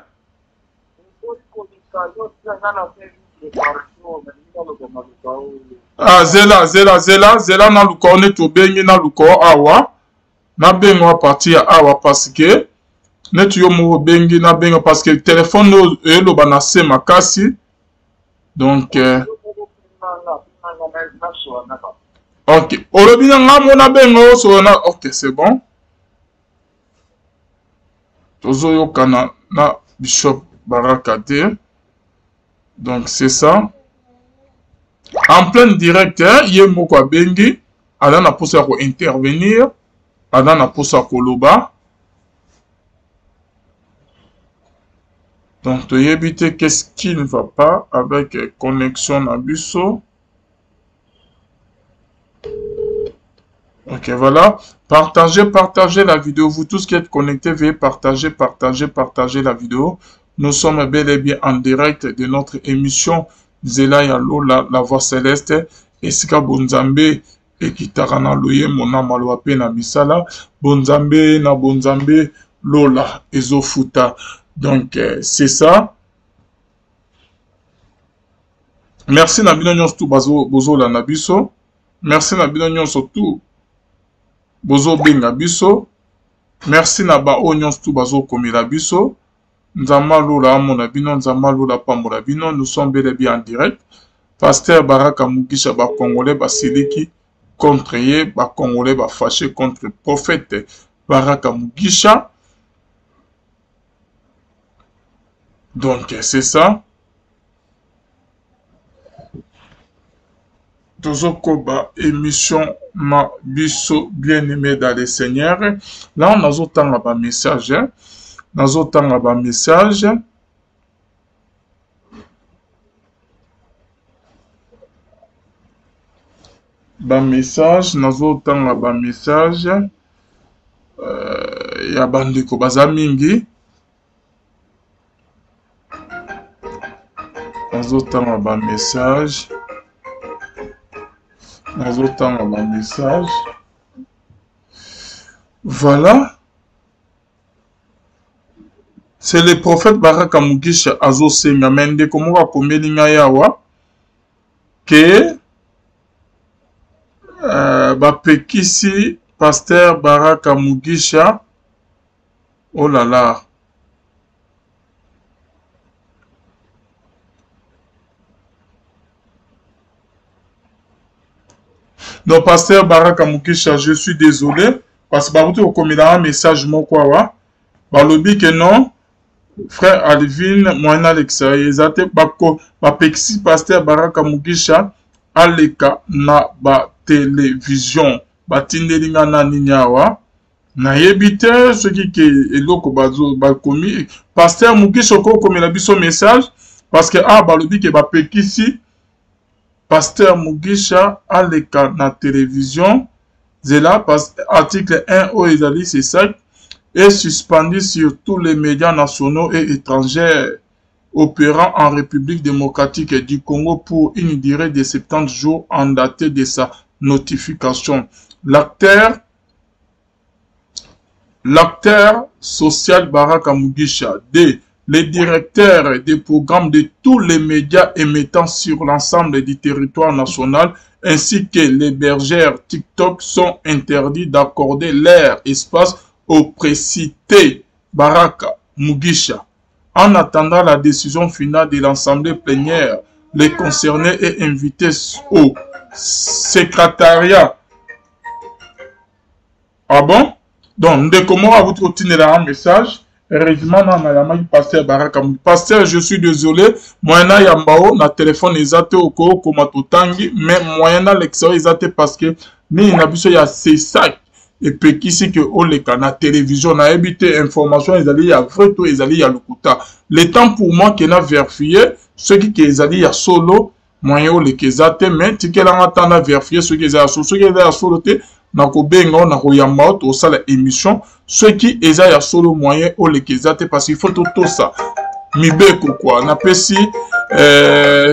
Ah, zela zela zela zela naluka yo neti obengi naluka yo awa nabenga yo partir ya awa parce que neti yo moko obengi nabenga parce que telefone oyo eloba na se makasi donc euh, ok olobi na nga mo nabenga yo solo na ok c'est bon tozoyokana na bishop baraka te donc c'est ça en plein direct hein, ye moko abengi aza na mposa ya kointervenir aza na mposa ya koloba donc toyebi te qu'est-ce qui ne va pas avec connexion na biso Ok, voilà. Partagez, partagez la vidéo. Vous tous qui êtes connectés, veuillez partager, partager, partager la vidéo. Nous sommes bel et bien en direct de notre émission Zela ya Lola, la voix céleste. Esika Bonzambe ekitaka na loyembo na maloba pe na misala. Bonzambe na Bonzambe Lola ezofuta. Donc, euh, c'est ça. Merci na bino nyonso tout bozolanda biso. Merci na bino nyonso tout bozobenga biso. Merci na ba oyo nyonso tout bazokomela biso. Nzambe alola amona bino, Nzambe alola apambola bino. Nous sommes bel et bien en direct. Pasteur Baraka Mugisha ba Congolais basiliki contre ye, ba Congolais ba fâché contre prophète Baraka Mugisha. Donc c'est ça. Tozokoba émission na biso bien-aimé dans le Seigneur. Là nazotanga ba message, hein? Nazotanga ba message. Ba message, nazotanga ba message euh, ya bandeko baza mingi. Nazotanga ba message. Nazotanga ba message. Voilà. C'est le prophète Baraka Mugisha azosenga mais ndeko moko akomeli ngai awa ke euh, bapekisi pasteur Baraka Mugisha oh là là Donc, pasteur Baraka Mukisha, je suis désolé parce que bakuti kokomela un message moko awa balobi que non frère Alvin moyen alekisa ye eza te bapekisi pasteur Baraka Mugisha aleka na ba television batindeli nga na nini awa nayebi te soki ke eloko bazo bakomi pasteur Mugisha okokomela biso message parce que awa balobi ke bapekisi pasteur Mugisha aleka na television zela article 1 oyo ezali c'est ça est suspendu sur tous les médias nationaux et étrangers opérant en République démocratique du Congo pour une durée de 70 jours en date de sa notification. L'acteur L'acteur social Baraka Mugisha. D. Le directeur des programmes de tous les médias émettant sur l'ensemble du territoire national ainsi que les bergères TikTok sont interdits d'accorder leur espace au précité Baraka Mugisha. En attendant la décision finale de l'Assemblée plénière, les concernés est invité au secrétariat. Ah bon? Donc, ndeko moko awuti kotindela nga message. Heureusement, na nayambaki pasteur Baraka. Pasteur, je suis désolé. Moyen na yamba o na téléphone eza te okokoma totangi, mais moyen na lekisa eza te parce que nini na biso ya CESAC epekisi ke oleka na télévision. Nayebi te information ezali ya vrai to ezali ya lokuta. Le temps pour moi ke na vérifier soki ke ezali ya solo moyen oleka eza te mais tikela nga temps na vérifier soki eza ya solo. Soki eza ya solo te, Nakobenga yo, nakoyamba yo, tosala émission. Soki eza ya solo, moyen oleka eza te, parce qu'il faut totosa mibeko quoi. Napesi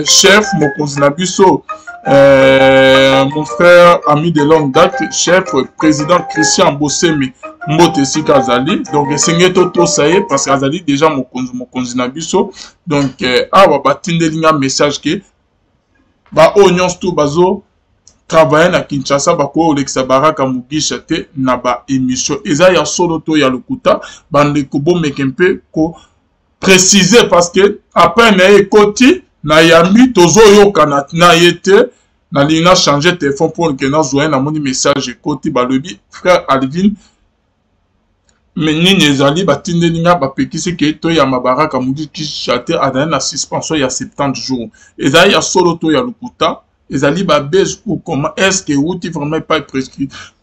chef mokonzi na biso, mon frère ami de longue date, chef président Christian Bosemi, mbote esika azali. Donc esengeli totosa ye parce que azali déjà mokonzi, mokonzi na biso. Donc awa batindeli nga message ke baoyo nyonso tu bazo travailler na Kinshasa bakoki kolekisa Baraka Mugisha te na ba émission. Eza ya solo to ya lokuta? Bandeko, bomeke mpe ko préciser, parce que après na ye ekoti na yambi, tozoyokana na ye te. Nalingi na changer téléphone mpo ke nazwa ye. Namoni message ekoti, balobi frère Alvin, me nini ezali batindeli nga, bapekisi ke toyamba Baraka Mugisha te, azali na suspension ya 70 jours. Ezali ya solo to ya lokuta? Ezali babase ou comment? Est ce que euti vraiment epai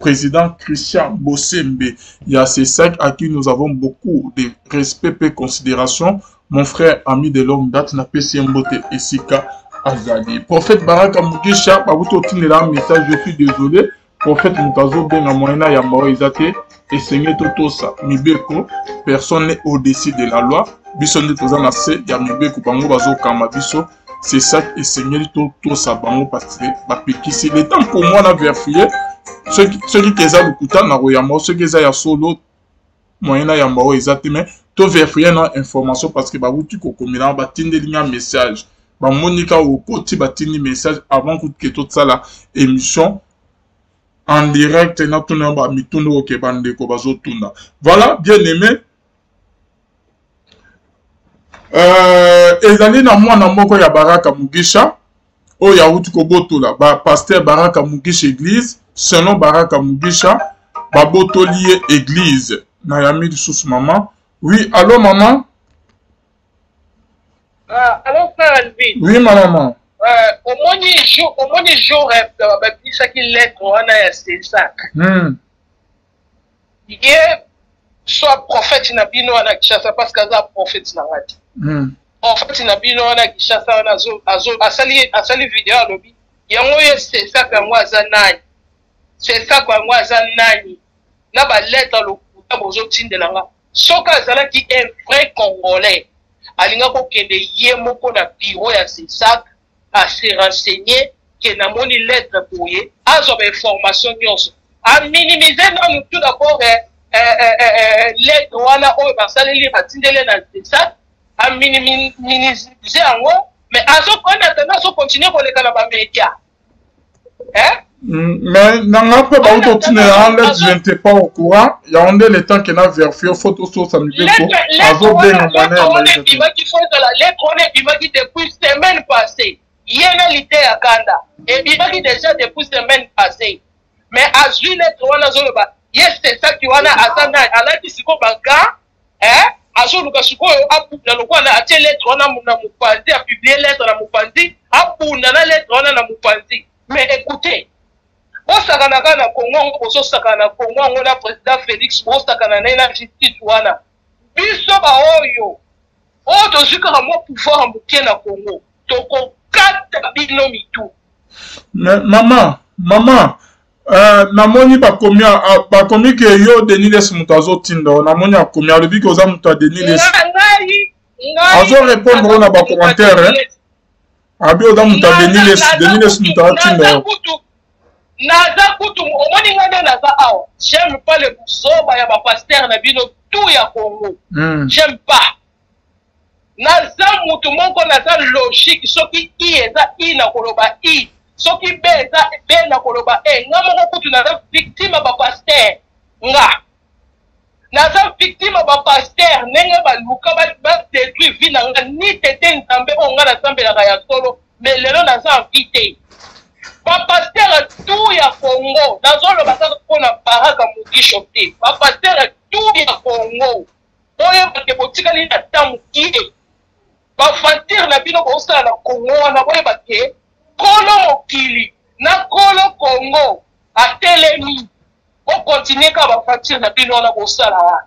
président Christian Bosembe ya CSAC, à qui nous avons beaucoup de respect pe considération, mon frère ami de longue date? Napesi ye mbote esika azali. Prophète Baraka Mugisha, babuti otindela message. Je suis désolé, prophète, moto azobenga, moyen na yamba oyo eza te. Esengeli totosa mibeko, personne n'est au-dessus de la loi. Biso nde toza na se ya mibeko, bango bazokamba biso. C'est ça, esengeli totosa bango parce que bapekisi. Le temps pour moi na vérifier soki ke eza lokuta, na koyamba. Soki eza ya solo, moyen na yamba oyo eza te, mais to vérifier na information parce que bawuti kokomela, batindeli nga message, bamoni ka okoti, batindi message avant kutu ke tosala émission en direct. Natuna bamituna oyo ke bandeko bazotuna. Voilà, bien aimé, ezali na mwana moko ya Baraka Mugisha oyo awuti kobotola ba pasteur Baraka Mugisha église. Selon Baraka Mugisha, babotoli ye église. Nayambi lisusu mama. Oui, allo mama. Ah, allo frère Alvin. Oui, ma maman. Omoni jour babimisaki lettre wana ya CSAC. Ye soit prophète na bino wana Kinshasa, parce que aza prophète na nga te. Prophète na bino wana Kinshasa wana asali video, alobi yango ye CSAC yango aza nani? CSAC yango aza nani? Na balettre lokuta bozotindela nga. Soki azalaki un vrai Congolais, alinga kokende ye moko na bureau ya CSAC, ase renseigner ke namoni lettre boye, azwa bainformation nyonso, aminimize nanu tout d'abord lettre wana oyo basaleli, batindeli na CSAC, aminimize yango. Mais azokona tena, azocontinue koleka na bamédia, hein? Mais nanga mpe bauti otindela en lettre, je n'étais pas au courant. Yango nde le temps ke na vérifier, faut tososa mibeko. Azobenga mwana ya wana ebimaki, fo ezala lettre wana ebimaki depuis semaine passée. Ye na lite ya kanda ebimaki déjà depuis semaine passée, mais azwi lettre wana, azoloba ye sesaki wana aza nani? Alati sikoyo baga, eh? Azoluka sikoyo abunda lokola atie lettre wana na mopanzi, apublie lettre na mopanzi, abunda na lettre wana na mopanzi. Mais écoutez, bosakana kaka na Kongo yango, bozosakana na Kongo yango na président Félix, bosakana na ye na justice wana. Biso baoyo oyo tozwi kaka mwa pouvoir moke na Kongo, tokokata bino mitu. Mais mama, mama, namoni bakomi, bakomi ke yo Denis Lessie moto azotinda yo. Namoni akomi, alobi ke oza moto ya Denis Lessie. Ngai Azo répondre oyo na bacommentaire, abi oza moto ya Denis Lessie, Denis Lessie moto atinda yo. Naza kutu, omoni nga nde naza awa, j'aime pas le buzoba ya bapasteur na bino tout ya Congo. J'aime pas. Naza mutu moko naza logique. Soki i eza i, na koloba i. Soki b eza b, na koloba e. Nga moko kutu naza victime ya bapasteur. Nga naza victime ya bapasteur, ndenge baluka badétruire vie na nga ni tete. Nzambe oyo nga nasambelaka ya solo, mais lelo naza en vie te. Bapasteur tout ya Congo, nazoloba kaka mpona Baraka Mugisho te, bapasteur tout ya Congo, boyeba ke botikali na ta mokie. Baventure na bino bosala na Congo wana, boyeba ke kolo mokili na kolo Congo atelemi. Bokontinue kaka baventure na bino wana bosala wana,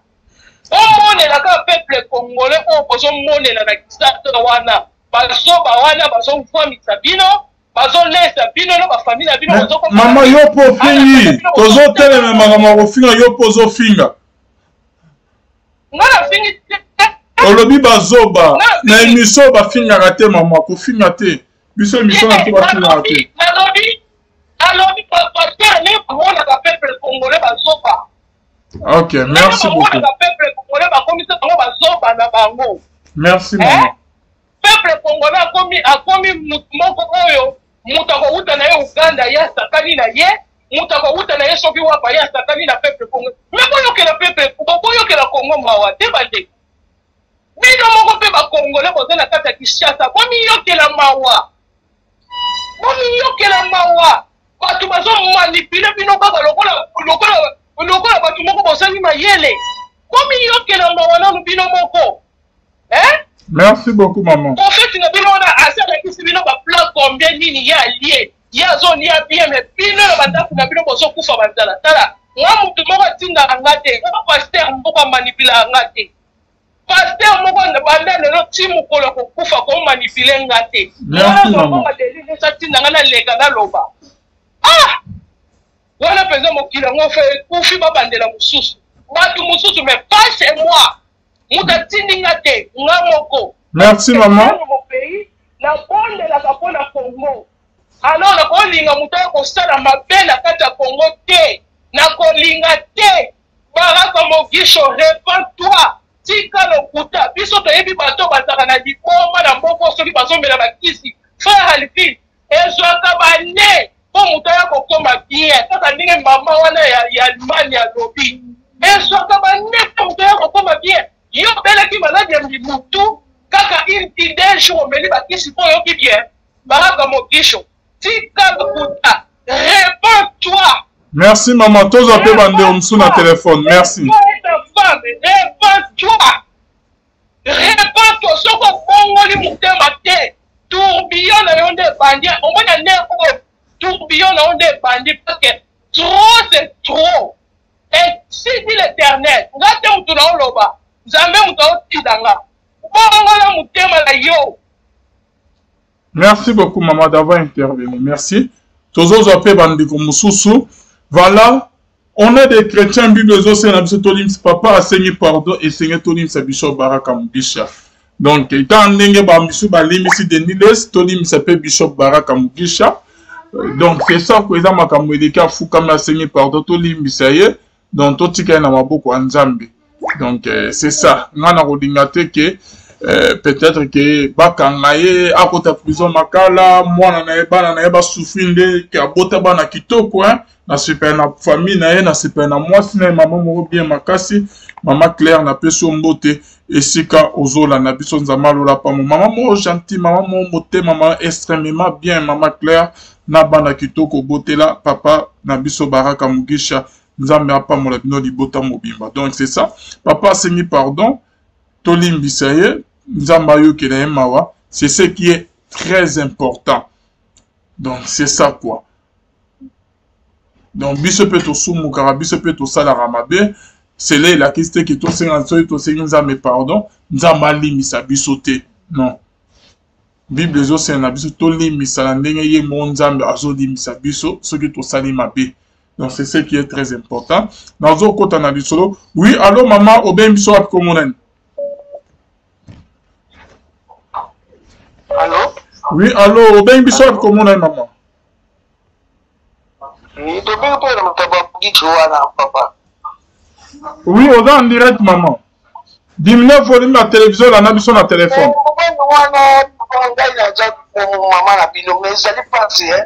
bomonela kaka peuple congolais oyo bozomonela na Kisasa wana, bazoba wana bazovwamisa bino. Bazolesa bino na bafamille na bino. Mama, yo mpo ofingi, tozotelema makambo ya kofinga, yo mpo ozofinga. Nga nafingi te. Olobi bazoba na émission, bafingaka te mama, kofinga te. Biso émission na biso bafingaka te. Nalobi, alobi pasteur ne bamonaka peuple congolais bazoba. Ok, merci beaucoup. Bamonaka peuple congolais, bakomisa bango bazoba na bango. Merci mama. Peuple congolais akomi akomi mutu moko oyo mutu akowuta na ye Uganda ye asakani na ye, mutu akowuta na ye soki wapa ye asakani na peuple congolais. Mais boyokela peuple, bokoyokela Congo mawa te bandeko. Bino moko mpe ba congolais boza na kati ya Kinshasa, bomiyokela mawa, bomiyokela mawa. Bato bazo manipuler bino kaka lokola lokola lokola bato moko bozangi mayele. Bomiyokela mawa nanu bino moko. Eh? Merci beaucoup maman. Prophète na bino wana asi alakisi bino ba plan combien nini ye alie. Ye azolia bien mais bino na bandako na bino bozokufa banzala. Tala nga mutu moko atindaka nga te, nga pasteur moko amanipulaka nga te. Pasteur moko banda lelo ti mokolo akokufa komanipule nga te. Merci maman. Atinda nga naleka naloba. Ah! Wana mpenza mokili yango fe ekufi, babandela mosusu bato mosusu mais pas chez moi. Moto atindi nga te, nga moko. Merci maman. Mon pays, nabondelaka mpo na Congo. Alors nakolinga moto aya kosala mabe na kati ya Congo te, nakolinga te. Baraka Mogisho, repens-toi, tika lokuta. Biso toyebi bato bazalaka na liboma na mboka soki bazomela bakisi. Frère Alvin, ezwaka bane mpo moto aya kokoma bien, kaka ndenge mama wana ya, ya Allemagne alobi, ezwaka bane mpo moto aya kokoma bien. Yo obelaki maladi ya mutu kaka une deux jours omeli bakisi mpo oyoki bien. Baraka Mogisho, tika lokuta, repens-toi. Merci maman, tozwa mpe bandeko mosusu na telefone. Merci. Repens-toi. Repens-toi, soki obongoli motema te, tourbillon na yo nde ebandi. Omoni ane oyo tourbillon na yo nde ebandi parce que trop c'est trop. Ainsi dit l'Éternel, nga te moto na oloba, Nzambe moto aotinda nga. Bongola motema na yo. Merci beaucoup maman d'avoir intervenu. Merci. Tozozwa pe bandeko mosusu. Voilà, on est des chrétiens, Bible ezosenga biso tolimisa papa asengi pardon, esenge tolimisa biso Baraka Mugisha. Donc, etant ndenge ba misu balimbisi Denis Les, tolimisa pe Bishop Baraka Mugisha. Donc, c'est ça ko eza makambo eleki afukami asengi pardon, tolimbisa ye. Donc totika ye na maboko ya Nzambe. Donc c'est ça. Nga na kolinga te ke peut-être ke bakanga ye akota prison makala, mwana na ye, bana na ye basouffrir nde ke abota bana kitoko hein. Na sepela na famille na ye, na sepela na mwasi na ye, mama moko bien makasi, mama Claire, na pesi yo mbote esika ozolanda biso, Nzambe alola pamo. Mama moko gentil, mama moko motema, mama extrêmement bien, mama Claire na bana kitoko botela papa na biso Baraka Mugisha, Nzambe apambola bino libota mobimba. Donc c'est ça, papa asengi pardon, tolimbisa ye, Nzambe ayokela ye mawa, c'est ce qui est très important. Donc c'est ça quoi. Donc biso pe tosumukaka, biso pe tosalaka mabe, cela elakisi te ke tosenga, soki tosengi Nzambe pardon, Nzambe alimbisa biso te. Non. Bible ezosenga na biso tolimbisa na ndenge ye moko Nzambe azolimbisa biso soki tosali mabe. Donc c'est ce qui est très important. Nazokota na lisolo. Oui, allo mama, obengi biso wapi kombo nani? Allo? Oui, allo, obengi biso wapi kombo nani mama? Tobengi mpo na makambo ya Mugicho wana papa. Oui, oza en direct maman. Diminue volume ya télévision, landa biso na téléphone. Mobali wana ngai naza mama na bino mais ezali mpasi eh.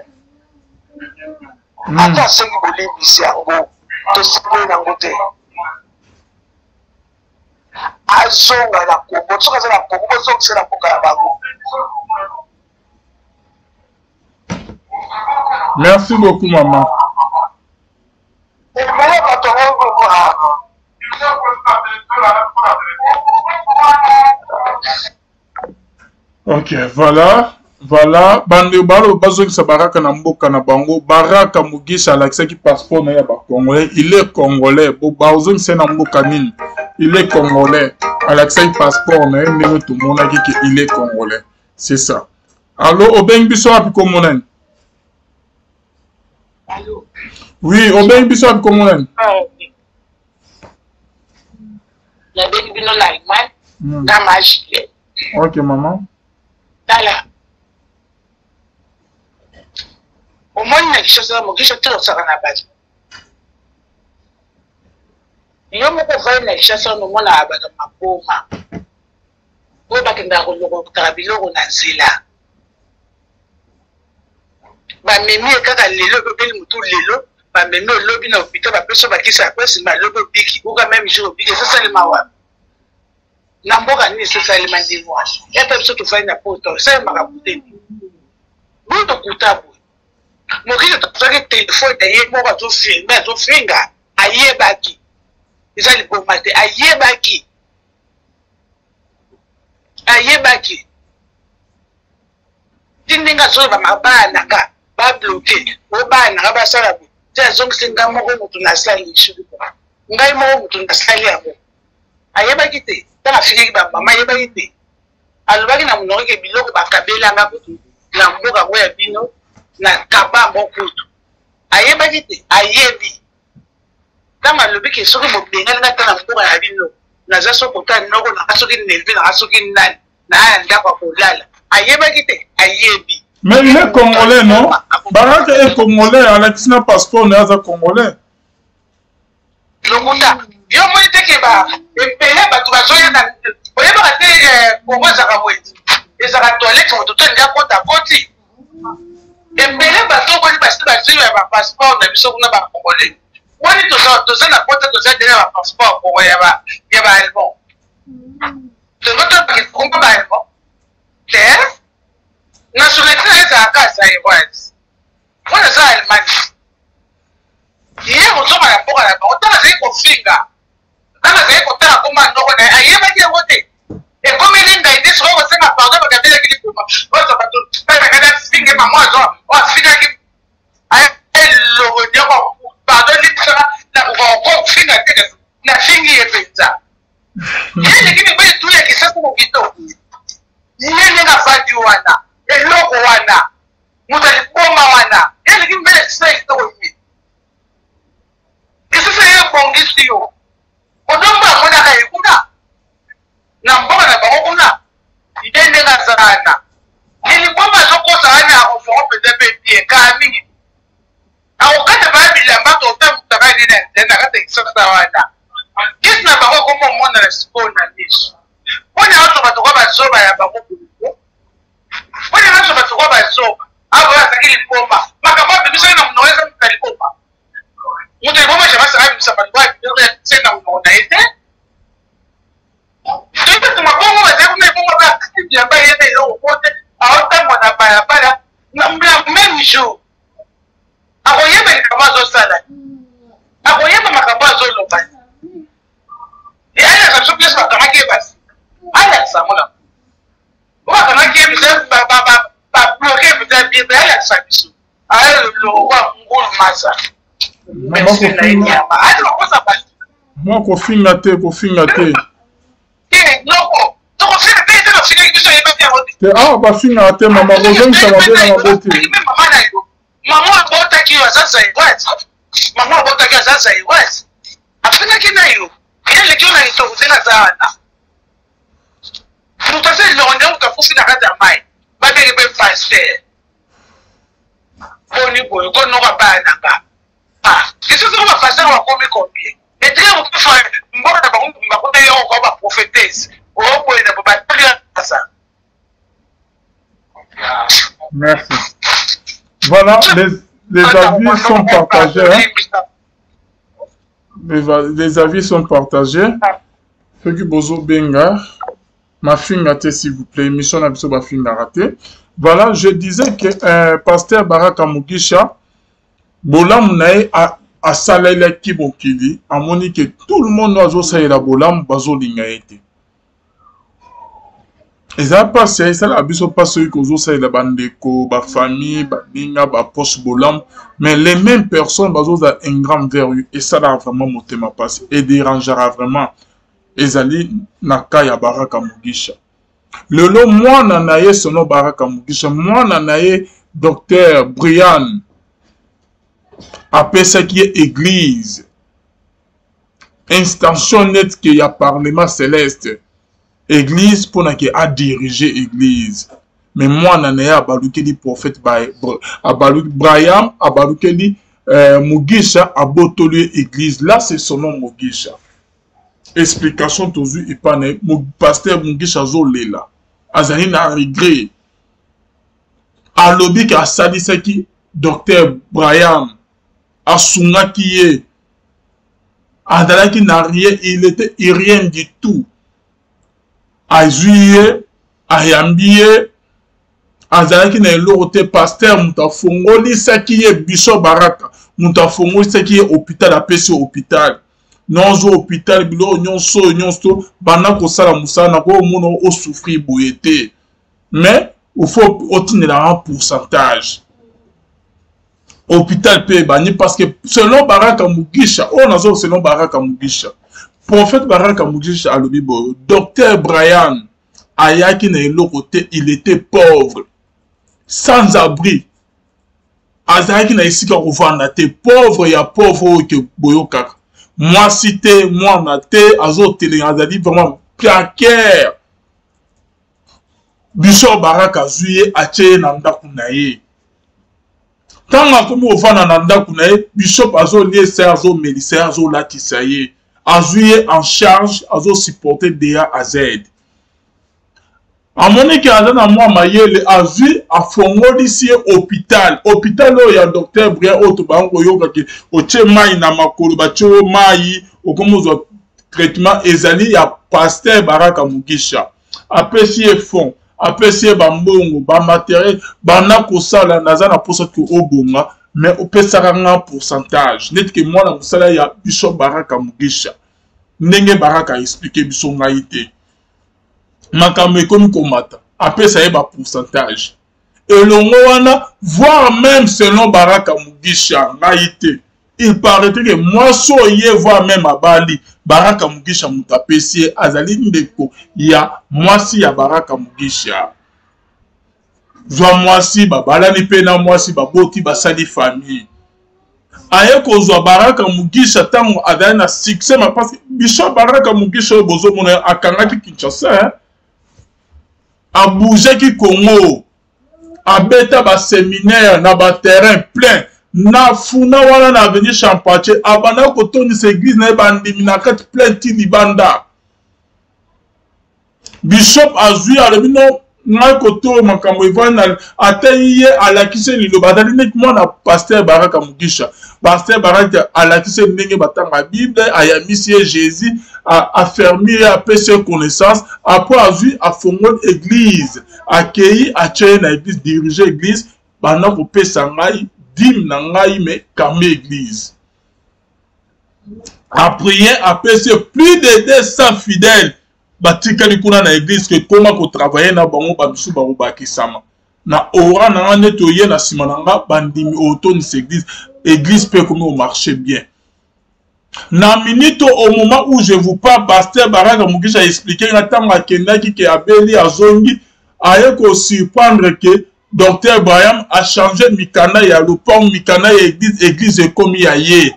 Ata asengi bolimbisi yango tosepeli nango te. Azonga na Congo, soki aza na Congo bozongisa na mboka na bango. Merci beaucoup maman. Ebele bato yango Ok, voilà. Voilà, bande balo bazongisa Baraka na mboka na bango. Baraka Mugisha alakisaki passeport na ye ya ba Congolais. Il est Congolais. Bo bazongisa na mboka nini? Il est Congolais. Alakisaki passeport na ye ndenge tomonaki que il est Congolais. C'est ça. Allo, obengi biso wapi kombo nani? Oui, obengi biso ya kombo nani? Nabengi bino na Allemagne na ma Juliette. Ok maman. Tala. Omoni na Kinshasa mokisha te osaka na bato. Yo moko ovandi na Kinshasa wana omonaka bato maboma. Oyo bakendaka kolokotaka biloko na nzela. Bamemi ye kaka lelo obeli mutu lelo bamemi yo lobi na hopital bapesi yo bakisi apres sima lobi obiki uka meme jour obiki ezosalema wapi na mboka nini ezosalema ndenge wana ata biso tofandi na poto esalemaka kute boye lokuta boye mokili tozwaki telefone na ye moko azofilme azofinga ayebaki eza liboma te ayebaki ayebaki ti ndenge azoloba mabaya na nga ba bloke o bana na nga basala boye ti azongisi nga moko motu nasali ngai moko motu nasali yango ayebaki te ntango afingaki bamama ayebaki te alobaki na monoko ke biloko bakabela nga kutu na mboka yango ya bino na kaba yango kutu ayebaki te ayebi ntango alobi ke soki bobengani nga ata na mboka na bino naza soki kota noko nanga soki neve nanga soki nani na ndako ya kolala ayebaki te ayebi. Mais il est congolais non? Baraka est congolais, alakisi na passeport na ye aza congolais. Lokuta. Yo omoni te ke ba ebele bato bazoya na oyebaka te eh, Congo ezalaka boye ezalaka toilette moto to alingi akota akoti ebele bato omoni basi bazwi ya bapasseport na biso kuna ba congolais wani toza na pota toza deja bapasseport kongo ya ba allemand tozotokomba bango te nationalité na ye ezalaka zairoise wana eza allemagne ye kozonga na mboka na bango ntango azali kofinga ntango azali kotala koma noko na ye ayebaki yango te ekomeli ngai nde sikoyo kosenga pardon bakabelaki liboma ozo bato afinge mama azo afingaki eloko nyoko pardon limbisaka nakoka kofinga te nafingi ye mpenza ye eleki mibali tu ya kisasa na kitoko ye ndenge afandi wana eloko wana moto ya liboma wana ye eleki mibali ya kisasa ya kitoko ye kisasa ye ebongisi yo odombo amonaka ye kuna na mboka na bango kuna ye ndenge aza wana ye liboma azokosa wana akozwako mpenza mpe bien kaa mingi akokata baya bilamba totambusaka nde na nzela na kati ya kisasa wana kisi na bango ekoma omonana sikoyo na miso mpo na bato bato kwa bazoba ya bango bongo mpo na bato bato kwa bazoba awa azalaki liboma makambo abimisaki na monoko eza moto ya liboma moto ya liboma jamasi abimisa bato baabimisa na monoko na ye te toyebaka mabongo bazali kuna ebongo bakati bilamba ye na eloko moko te aotambwa na balabala na même jour akoyeba likambo azosala akoyeba makambo azoloba ye alakisa biso place bakangaki ye basi alakisa yango na po bakangaki ye biso babloke biso bible alakisa biso alokwa ngulu masa mwa kofinga te kofinga te te awa bafingaka te mama kozongisa mabe na mabe te mama abotaki yo aza zairoise mama abotaki aza zairoise afingaki na yo ye aleki yo na litoko ndenge aza wana moto aza elongo nde moto akufi na kati ya mai babenge mpe paster boni boye konoka bana na nga ah lisusu ko bapasteur bakomi combien etike kokufa mboka na bango mobimba kuna yo oko baprofetese oboye na batali asa. Merci. Voilà, les avis sont partagés. Hein? Les avis sont partagés. Soki bozo benga, mafinga te s'il vous plaît, émission na biso bafingaka te. Voilà, je disais que euh, pasteur Baraka Mugisha bolamu na ye asalelaki mokili, amoni que tout le monde azosalela bolamu bazolinga ye te. Eza mpasi, esalaka biso mpasi soki kozosalela bandeko, bafamille, baninga, baproche bolamu, mais les mêmes personnes bazozala ingrat envers yo, esalaka vraiment motema mpasi, ederangeaka vraiment. Ezali na cas ya Baraka Mugisha. Lelo mwana na ye sono Baraka Mugisha, mwana na ye Docteur Brian. Apesaki ye église. Instantion net ke ya parlement céleste. Église pona ke a diriger église. Mais mwana na ye abalukeli prophète ba, abaluki Braham abalukeli euh, Mugisha abotoli ye église. Là c'est son nom Mugisha. Explication tozwi epa na ye pasteur Mugisha azolela. Azali na regret. Alobi ke asalisaki docteur Braham asungaki ye azalaki na rien il était rien du tout azwi ye ayambi ye azalaki na eloko te pasteur moto afongolisaki ye bishop baraka moto afongolisaki ye hôpital apesi hôpital nozwa hôpital biloko nyonso oyo nyonso banda kosala mosala na koomona osouffrir boye te mais faut otindelaka pourcentage hôpital mpe ebandi parce que selon baraka mugisha oyo nazo selon baraka mugisha prophète baraka mugisha alobi boyo docteur brian ayaki na eloko te il était pauvre sans abri azalaki na esika kovanda te pauvre ya pauvre oyo ke boyokaka mwasi te mwana te azotelenga azali vraiment plaquaire Bishop Baraka azwi ye atie ye na ndako na ye. Ntango akomi kofanda na ndako na ye, Bishop azoliesa ye, azomelisa ye, azolatisa ye. Azwi ye en charge, azosupporte de A à Z. Amoni ke aza na mwa mayele, azwi afongolisi ye hôpital. Hôpital oyo ya Docteur Brian oyo tobanga koyoka ke otie mai na makolo, batie yo mai, okomi ozwa traitement ezali ya Pasteur Baraka Mugisha. Apesi ye fond, apesi ye bambongo, ba materiel, banda kosala naza na posa ke obonga mais opesaka nga pourcentage neti ke mwana mosala ya Bishop Baraka Mugisha. Ndenge Baraka explique biso ngai te. Makambo ekomi komata, apesa ye ba pourcentage. Elongo wana, voire même selon Baraka Mugisha, ngai te. Il paraîtrait que mwasi oyo ye voire même abali Baraka Mugisha moto apesi ye azali ndeko ya mwasi ya Baraka Mugisha. Zwa mwasi babalani mpe na mwasi baboti basali famille. Aye kozwa Baraka Mugisha ntango azali na succès ma parce que Bishop Baraka Mugisha oyo bozomona akangaki Kinshasa hein? Abougeaki Congo. Abeta ba seminaire na ba terrain plein na funa wana na avenue Champatier abanda kotondisa eglise na ye bandimi na kati plein ti libanda. Bishop azwi alobi no ngai koto makambo evandi na ateyi ye alakisi ye liloba azali neti mwana pasteur Baraka Mugisha. Pasteur Baraka alakisi ye ndenge batanga Bible, ayambisi ye Jésus, afermi ye apesi ye connaissance, après azwi afongoli eglise akei atie ye na eglise dirige eglise banda kopesa ngai dime na ngai me kamba eglise apriye apesi ye plus de 200 fidèles batikali kuna na eglise ke koma kotravaille na bango bamisusu bakobakisama na aura na nga neti oye na nsima na nga bandimi otonisa eglise eglise mpe ekomi omarche bien na minute au moment où je vous parle pasteur Baraka Mugisha expliqué nga ntango akendaki ke abeli azongi aye ko surprendre ke docteur Braham a changé mikanda ya lopango mikanda ya église église ekomi ya ye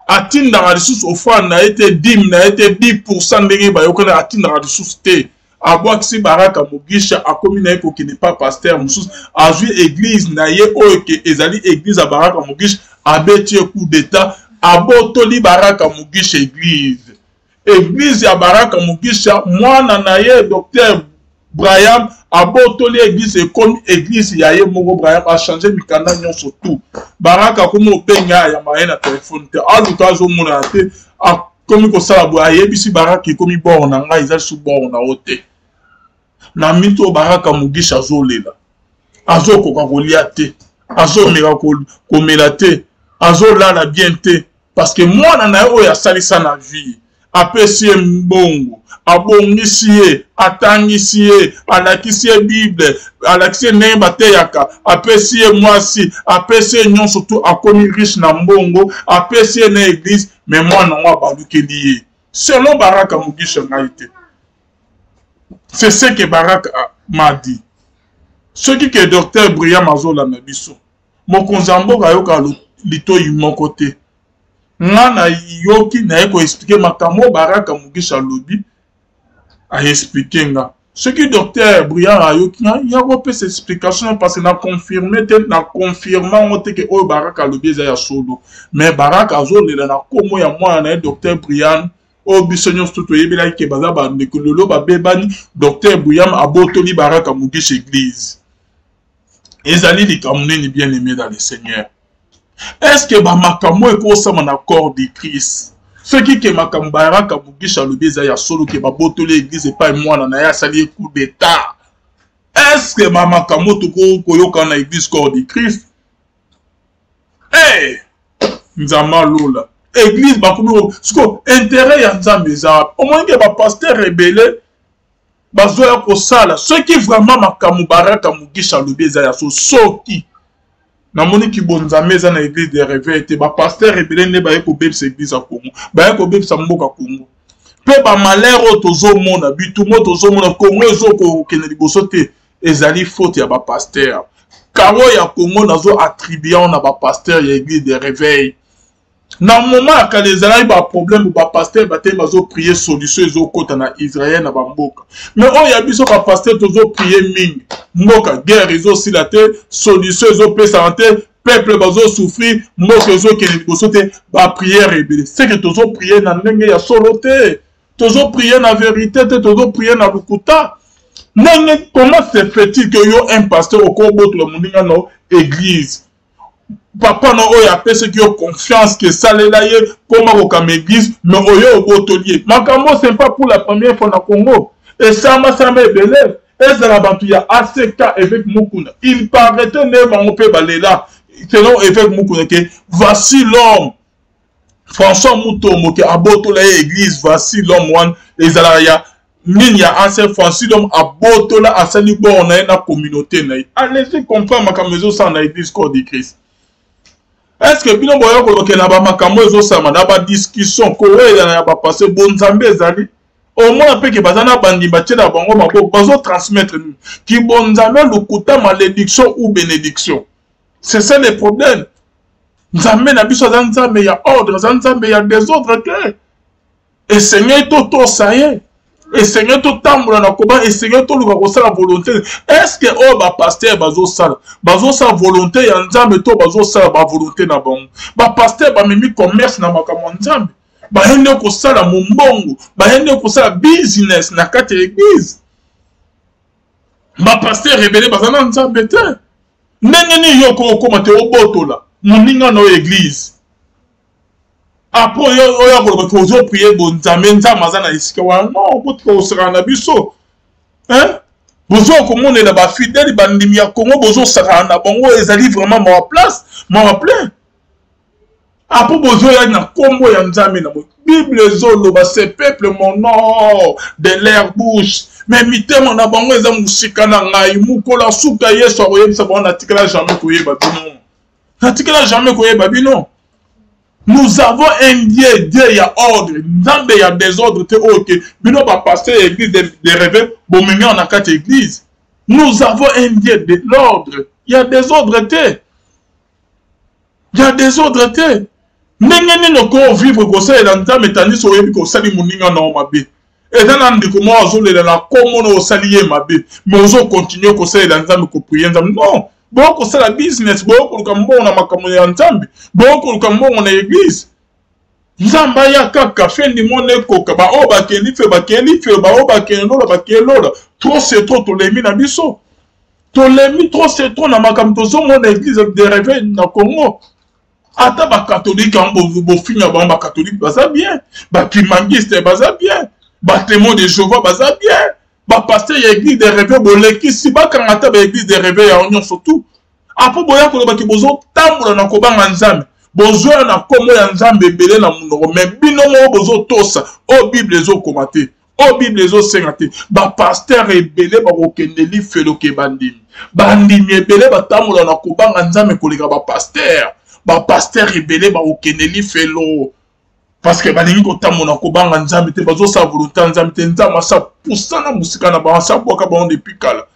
atindaka lisusu offrande na ye te dime na ye te 10% ndenge bayokana atindaka lisusu te abwakisi Baraka Mugisha akomi na ye kokende pa pasteur mosusu azwi eglise na ye oyo ke ezali eglise ya Baraka Mugisha abeti ye coup d'etat abotoli Baraka Mugisha eglise eglise ya Baraka Mugisha mwana na ye docteur Braham abotoli eglise ekomi eglise ya ye moko Braham achange mikanda nyonso tout Baraka akomi obenga ayamba ye na telefone te aluka azomonana te Komi kosala boye ayebisi Baraka ekomi bord na ngai eza lisusu bord na yo te. Na minute oyo Baraka Mugisha azolela azokoka kolia te azomeka komela te azolala bien te parce que mwana na ye oyo asalisa na vie apesi ye mbongo abongisi ye atangisi ye alakisi ye bible alakisi ye ndenge bateyaka apesi ye mwasi apesi ye nyonso tu akomi riche na mbongo apesi ye na eglise mais mwana yango abalukeli ye selon Baraka Mugisha ngai te c'est ce que Baraka m'a dit soki ke docteur Briam azolanda biso mokonzi ya mboka ayoka litoi moko te. Nga nayoki naye ko expliquer makambo oyo Baraka Mugisha alobi, a expliquer nga. Soki docteur Brian ayoki nga, ye akopesa explication parce que na confirmer te, na confirma yango te ke oyo Baraka alobi eza ya solo. Mais Baraka azolela na kombo ya mwana na ye docteur Brian oyo biso nyonso to toyebelaki ke baza bandeko, lelo babebani, docteur Brian abotoli Baraka Mugisha eglise. Ezali likambo nini bien aimé dans le Seigneur? Est-ce que ba makambo ekosama na corps de Christ? Soki ke makambo Baraka Mugisha alobi eza ya solo ke babotoli eglise epai mwana na ye asali ye coup d'état, est-ce que ba makambo tokoki koyoka na eglise corps de Christ? Hey! Nzambe alola eglise bakomi siko intérêt ya Nzambe eza wapi? Omoni ke ba pasteur ebele bazoya kosala soki vraiment makambo Baraka Mugisha alobi eza ya so, soki namoni kibonzambe eza na eglise de réveil te, ba pasteur ebele nde baye kobebisa eglise ya Congo, baye kobebisa mboka Congo mpe ba malheur oyo tozomona, bitumba oyo tozomona Congo ezokokende liboso te, ezali faute ya ba pasteur. Karo ya Congo nazo attribuer na ba pasteur ya eglise de réveil. Na moment ya kala ezalaki ba problème, ba pasteur batemi bazo prier solution ezokota na Israël na ba mboka. Mais oyo ya biso ba pasteur tozo prier mingi, mboka guerre ezosila te, solution ezopesana te, peuple bazo souffrir, mboka ezokende liboso te, ba prière ebele. C'est que tozo prier na ndenge ya solo te, tozo prier na vérité te, tozo prier na lokuta. Ndenge comment se fait-il que yo un pasteur okobotola moninga na église? Papa na oyo apesaki yo confiance ke salela ye koma kokama église, mais oyo obotoli ye. Makambo c'est pas pour la première fois na Congo. Esama sama ebele ezala bato ya ACK évêque Mukuna. Il paraît nde bango pe balela selon évêque Mukuna ke voici l'homme François Mutombo ke abotola ye église, voici l'homme wana ezalaka ya nini ya ancien Francis l'homme abotola asali bord na ye na communauté na ye. Allez-y comprendre makambo ezosala na église corps de Christ. Est-ce que bino boya kolokela ba makambo ezosama na ba discussion kowelana ya ba passé bonzambe ezali omona mpe ke baza na bandimi batiela bango maboko bazo transmettre nini kibonzambe lokuta malédiction ou bénédiction. C'est ça le problème. Nzambe na biso aza nzambe ya ordre, aza nzambe ya désordre te. Esengeli totosa ye, esengeli totambola na koba, esengeli toluka kosala volonté. Est-ce que oyo ba pasteur bazosala, bazosala volonté ya Nzambe to bazosala ba volonté na bango? Ba pasteur bamemi commerce na makambo ya Nzambe, baye nde kosala mombongo, baye nde kosala business na kati ya église. Ba pasteur ebele baza na Nzambe te. Ndenge nini yo okokoma te obotola moninga na yo église? Après oyo oyo akoloba ke ozo prier bo Nzambe, Nzambe aza na esika wana. Non, botika kosakana na biso. Hein? Bozo komonela ba fidèles bandimi ya Congo bozo sakana na bango, ezali vraiment mawa place, mawa plein. Après bozo ya na kombo ya Nzambe na Bible ezoloba ce peuple mon or de leur bouche, mais mitema na bango eza mosika na ngai. Mokolo ya suka Yesu akoyebisa bango natikala jamais koyeba bino, natikala jamais koyeba bino. Nous avons un Dieu, Dieu ya ordre, Nzambe ya désordre te oyo ke bino ba pasteur ya église de réveil bomemi na kati ya église. Nous avons un Dieu de l'ordre, ya désordre te. Ya désordre te. Ndenge nini okoki vivre kosalela Nzambe tandis oyebi kosali moninga na yo mabe? Eza na ndeko moko azolela na kombo na osali ye mabe, mais ozo continuer kosalela Nzambe, ko prier Nzambe. Non, boyo kosala business, boyo koluka mbongo na makambo ya Nzambe, boyo koluka mbongo na église. Nzambe aya kaka fin du monde ekoka, ba oyo bakeli fe bakeli fe, ba oyo bakende lola bakeli lola. Trop c'est trop, tolembi na biso. Tolembi trop c'est trop na makambo tozomona église de réveil na Congo. Ata ba catholique yango bofinga bango, ba catholique baza bien, ba kimangiste baza bien, ba témoin de Jéhovah baza bien, ba pasteur ya église de réveil bolekisi, bakanga ata ba église de réveil yango nyonso tout. Apo boya koloba ke bozotambola na kobanga Nzambe, bozoya na kombo ya Nzambe ebele na monoko, mais bino moko bozotosa oyo Bible ezokoma te, oyo Bible ezosenga te. Ba pasteur ebele bakokende lifelo ke bandimi, bandimi ebele batambola na kobanga Nzambe koleka ba pasteur. Ba pasteur ebele bakokende lifelo parce que balingi kotambola na kobanga Nzambe te, bazosala volonté ya Nzambe te. Nzambe asa pusana mosika na bango, asa bwaka bango depuis kala.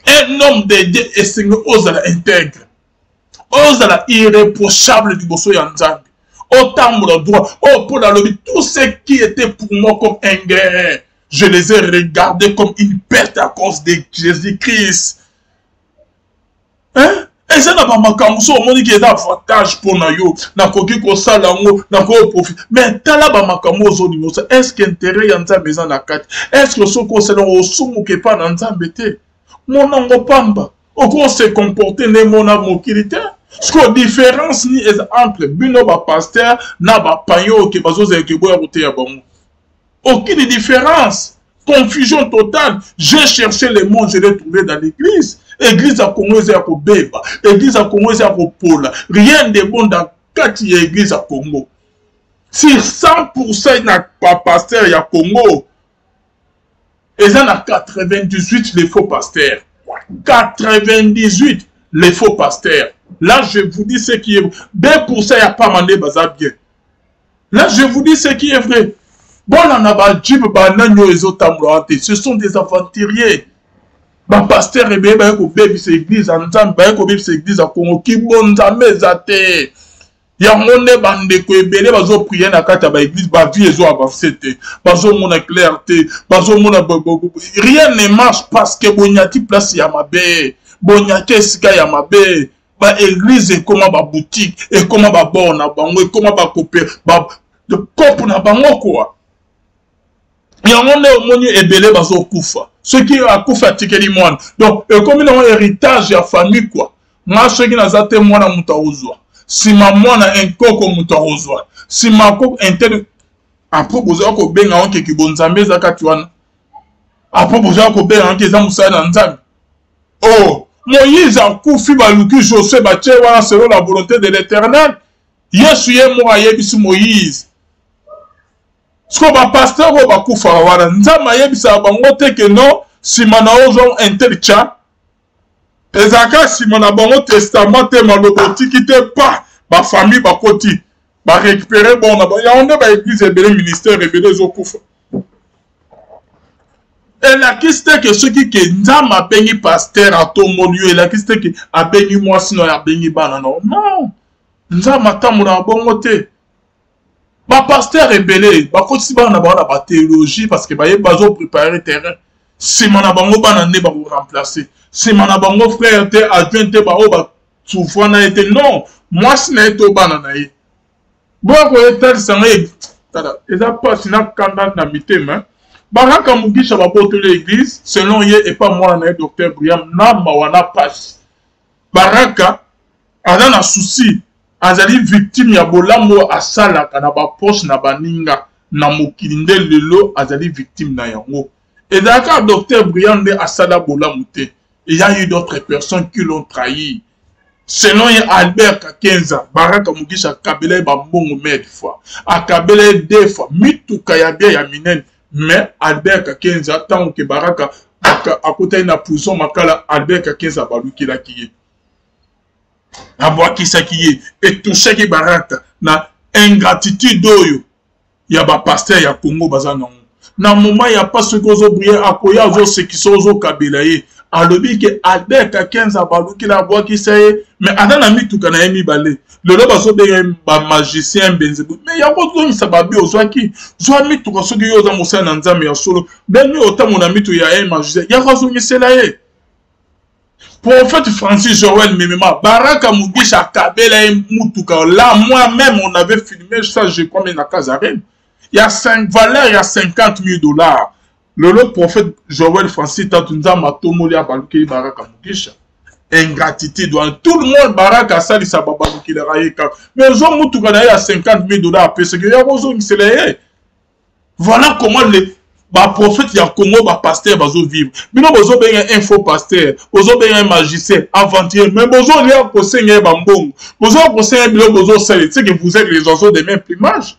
Un homme de Dieu esengi ozala intègre. Ozala irreprochable liboso ya Nzambe. Otambola droit. Oh, Paul alobi, tout ce qui était pour moi comme un gain, je les ai regardés comme une perte à cause de Jésus-Christ. Hein? eza na bamakambo so omoni ke eza avantage mpo na yo nakoki kosala yango nakoki profite mais tala bamakambo ozolinga osala est ce que intérêt ya nzambe eza na kati est ce que soki osala yango osumuka epai na nzambe te mona yango pamba okoki se comporter nde mona mokili te sikoyo différence ni eza entre bino bapaster na bapayen oyo ke bazozela ke boya koteya bango aucune différence confusion totale j'ai cherché le monde je l'ai trouvé dans l'église église ya congo eza ya kobeba église ya congo eza ya kopola rien de bon dans kati ya église ya congo sur 100 na bapaster ya congo eza na 98 les faux pasteurs 98 les faux pasteurs là je vous dis ce qui est 2 ya pamba nde baza bien là je vous dis ce qui est vrai bolanda bajipe banani oyo ezotambola wana te ce sont des aventuriers bapaster ebele baye kobebisa eglize ya nzambe baye kobebisa eglize ya kongo kibonzambe eza te yango nde bandeko ebele bazoprie na kati ya baeglise bavie ezo avance te bazomona claire te bazomona rien ne marche parce que bonyati place ya mabe bonyati esika ya mabe baeglise ekoma baboutique ekoma babor na bango ekoma bakope bakope na bango kua yango nde omoni ebele bazokufa soki akufi atikeli mwana donc ekomi nango héritage ya famille kua nga soki naza te mwana moto akozwa nsima mwana enkoko moto akozwa nsima koko intel apres bozala kobenga yango keki bonzambe eza kati wana apres bozala kobenga yango eza mosala na nzambe oh moïse akufi baluki josue batie wana selon la volonté de l'éternel yesu ye moko ayebisi moïse sikoyo bapaster oyo bakufaka wana nzambe ayebisaka bango te ke non nsima na yo ozwa intel tya ezalaka nsima na bango testament te maloba otiki te pa bafamille bakoti barécupere bon na bango yango nde baeglise ebele ministère ebele ezokufa elakisi te ke soki ke nzambe abengi paster atomboli yo elakisi te ke abengi mwasi na yo abengi bana na yo non nzambe atambolaka bongo te ba pasteur ebele bakotisi bana na bango na ba théologie parce que bayebi bazo préparer terrain nsima na bango bana nde bako remplacer nsima na bango frère te adjoint te baoyo basouffra na ye te non mwasi na ye to bana na ye boya koyetalisa ngai tala eza mpasi na kanda na mitema baraka mugisha babotoli eglise selon ye epa mwana na ye docteur briam na mawa na mpasi Baraka aza na souci azali victime ya bolamu oyo asalaka na ba proche na baninga na mokili nde lelo azali victime na yango. Ezalaka docteur Brian nde asala bolamu te. Il y a eu d'autres personnes qui l'ont trahi. Selon ye Albert Kakenza, Baraka Mugisha akabela ye ba mbongo maintes fois. Akabela ye deux fois mituka ya bien ya minene mais Albert Kakenza ntango ke Baraka akotaki na prison Makala, Albert Kakenza abalukelaki ye, abwakisaki ye, etouchaki Baraka na ingratitude oyo ya ba pasteur ya Congo baza nango na moment ya pasi soki ozobrie akoya azosekisa ozokabela ye alobi ke Albert Kakenza abalukela abwakisa ye mais aza na mituka na ye mibale lelo bazobenga ye bamagicien benzebu me yango ozongisa babi ozwaki zwa mituka soki yo oza mosali na nzambe ya solo ndenge otambo na mitu ya ye magicien yaka ozongisela ye prophète Francis Joël Memema Baraka Mugisha akabela ye mutuka là moi même on avait filmé ça je crois mais na Kazarem ya 5 valeur ya 50 000 dollars lelo prophète Joël Francis Tatu Nzambe atomoli abalukeli Baraka Mugisha ingratitude wana tout le monde Baraka asalisa babalukelaka ye kaka mais ozwa mutuka na ye ya 50 000 dollars apesaki yo yango ozongisela ye voilà comment les baprophète ya congo bapaster bazovivre bino bozobenga un faux pasteur bozobenga un magicien aventurier mais bozolia kosenga ye bambongo bozoya kosenga ye biloko bozosala ce que vous êtes les oiseaux de même plumage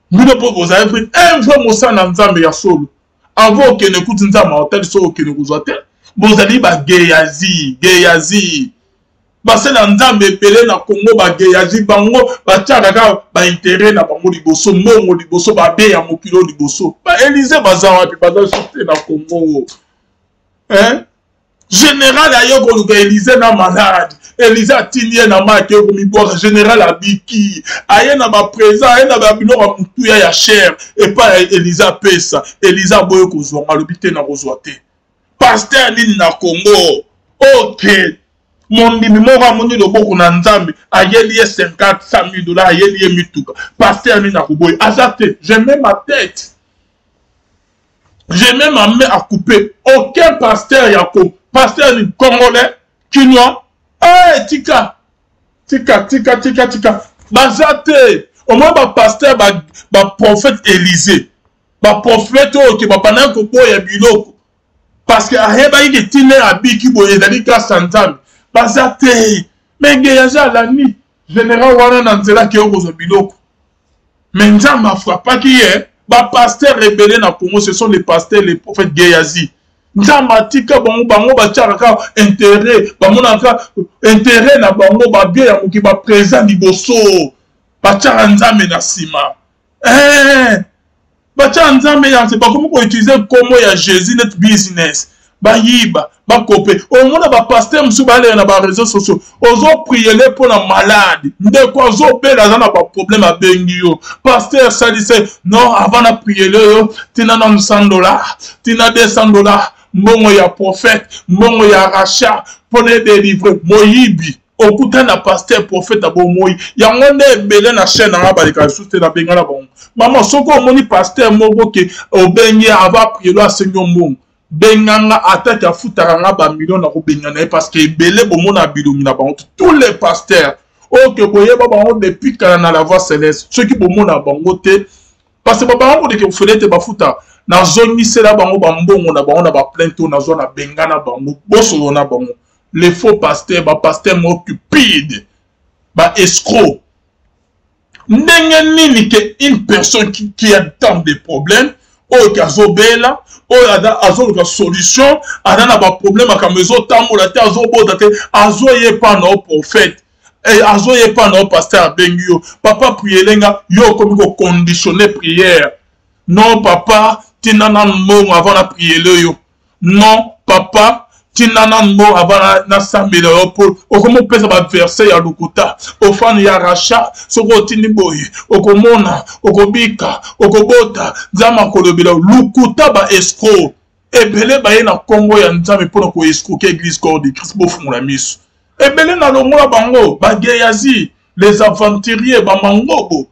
bino mpo bozali mpe un vrai mosala na nzambe ya solo avant okende kuti nzambe aotali soki okende kozwa te bozali bageyazi geyazi basali ya nzambe ebele na congo bageyazi bango batiaka kaka baintere na bango liboso mbongo liboso babe ya mokili oyo liboso baelize baza wapi baza susu te na congo hein? General aye koluka Elise na malade. Elise atindi ye na mai ake komibwaka. General abiki. Aye na ba present, aye na ba biloko ya motuya ya cher epai ya Elise apesa. Elise aboyi kozwa ngo, alobi te nakozwa te. Pasteur nini na Congo? Ok. Mondimi moko amoni loboko na Nzambe, ayeli ye 50, 100 000 dollars, ayeli ye mituka. Pasteur nini akoboya? Aza te. Je mets ma tete. Je mets ma main à couper. Aucun pasteur ya ko pasteur ni congolais, kinois. Eh tika. Tika tika tika tika. Baza te. Au moins ba pasteur ba ba prophète Élisée. Ba prophète oyo ke ba bandaki koboya biloko. Parce que ayebaki ke tina abiki boye ezali grâce à Nzambe. Baza te. Mais Gehazi alandi général wana na nzela ke okozwa biloko. Mais Nzambe a frappaki ye. Ba pasteurs ebele na Congo, ce sont les pasteurs, les prophètes Gehazi. Nzambe atika bango, bango batiaka kaka intérêt, bamonaka intérêt na bango, ba bien ya moki, ba présent liboso. Batiaka Nzambe na sima. Eh! Batia Nzambe ya nse, bakomi ko utiliser kombo ya Jesus net business. Bayiba, bakope. Omona ba pasteur mosusu baleka na ba réseaux sociaux. Ozo prier mpo na malade. Ndeko azobela aza na ba problème abengi yo. Pasteur salisa ye. Non, avant na prier yo, tina nanu 100 dollars, tina 200 dollars, mbongo ya prophète, mbongo ya rachat mpo na edelivre moyibi. Okutani na pasteur prophète ya bomoyi yango nde ebele na chaîne nanga baleka lisusu te nabengana bango. Mama soki omoni pasteur moko ke obengi ye avant aprielo asengi yo mbongo, benga nga ata ke afutaka nga ba million na kobengana ye parce que ebele bomona bilongi na bango tous les pasteurs oyo ke boyeba bango depuis kala na la voix céleste soki bomona bango te parce que babanga koleka ofele te bafuta nazongisela bango bambongo na bango na baplainte oyo nazwa na bengana bango bosolo na bango les faux pasteurs ba pasteurs moko cupide ba escroc ndenge nini ke une personne qui, qui a tant de problèmes oyo ke azobela oyo azoluka solution aza na baproblème makambo ezotambola te azobota te azoyepa na yo prophète eh, azoyepa na yo pasteur abengi yo papa priele nga yo okomi koconditionne prière non papa tina nanu mbongo avant na priele yo non papa tina nanu mbongo avant nasambela yo mpo okomi opesa baverse ya lokuta ofani ya rachat soki otindi boye okomona okobika okobota nzambe akolobela lokuta ba escro ebele baye na nkombo ya nzambe mpo na koescroke eglise corps de christ bofungola miso ebele na longola bango bageyazi les aventuriers bamangobo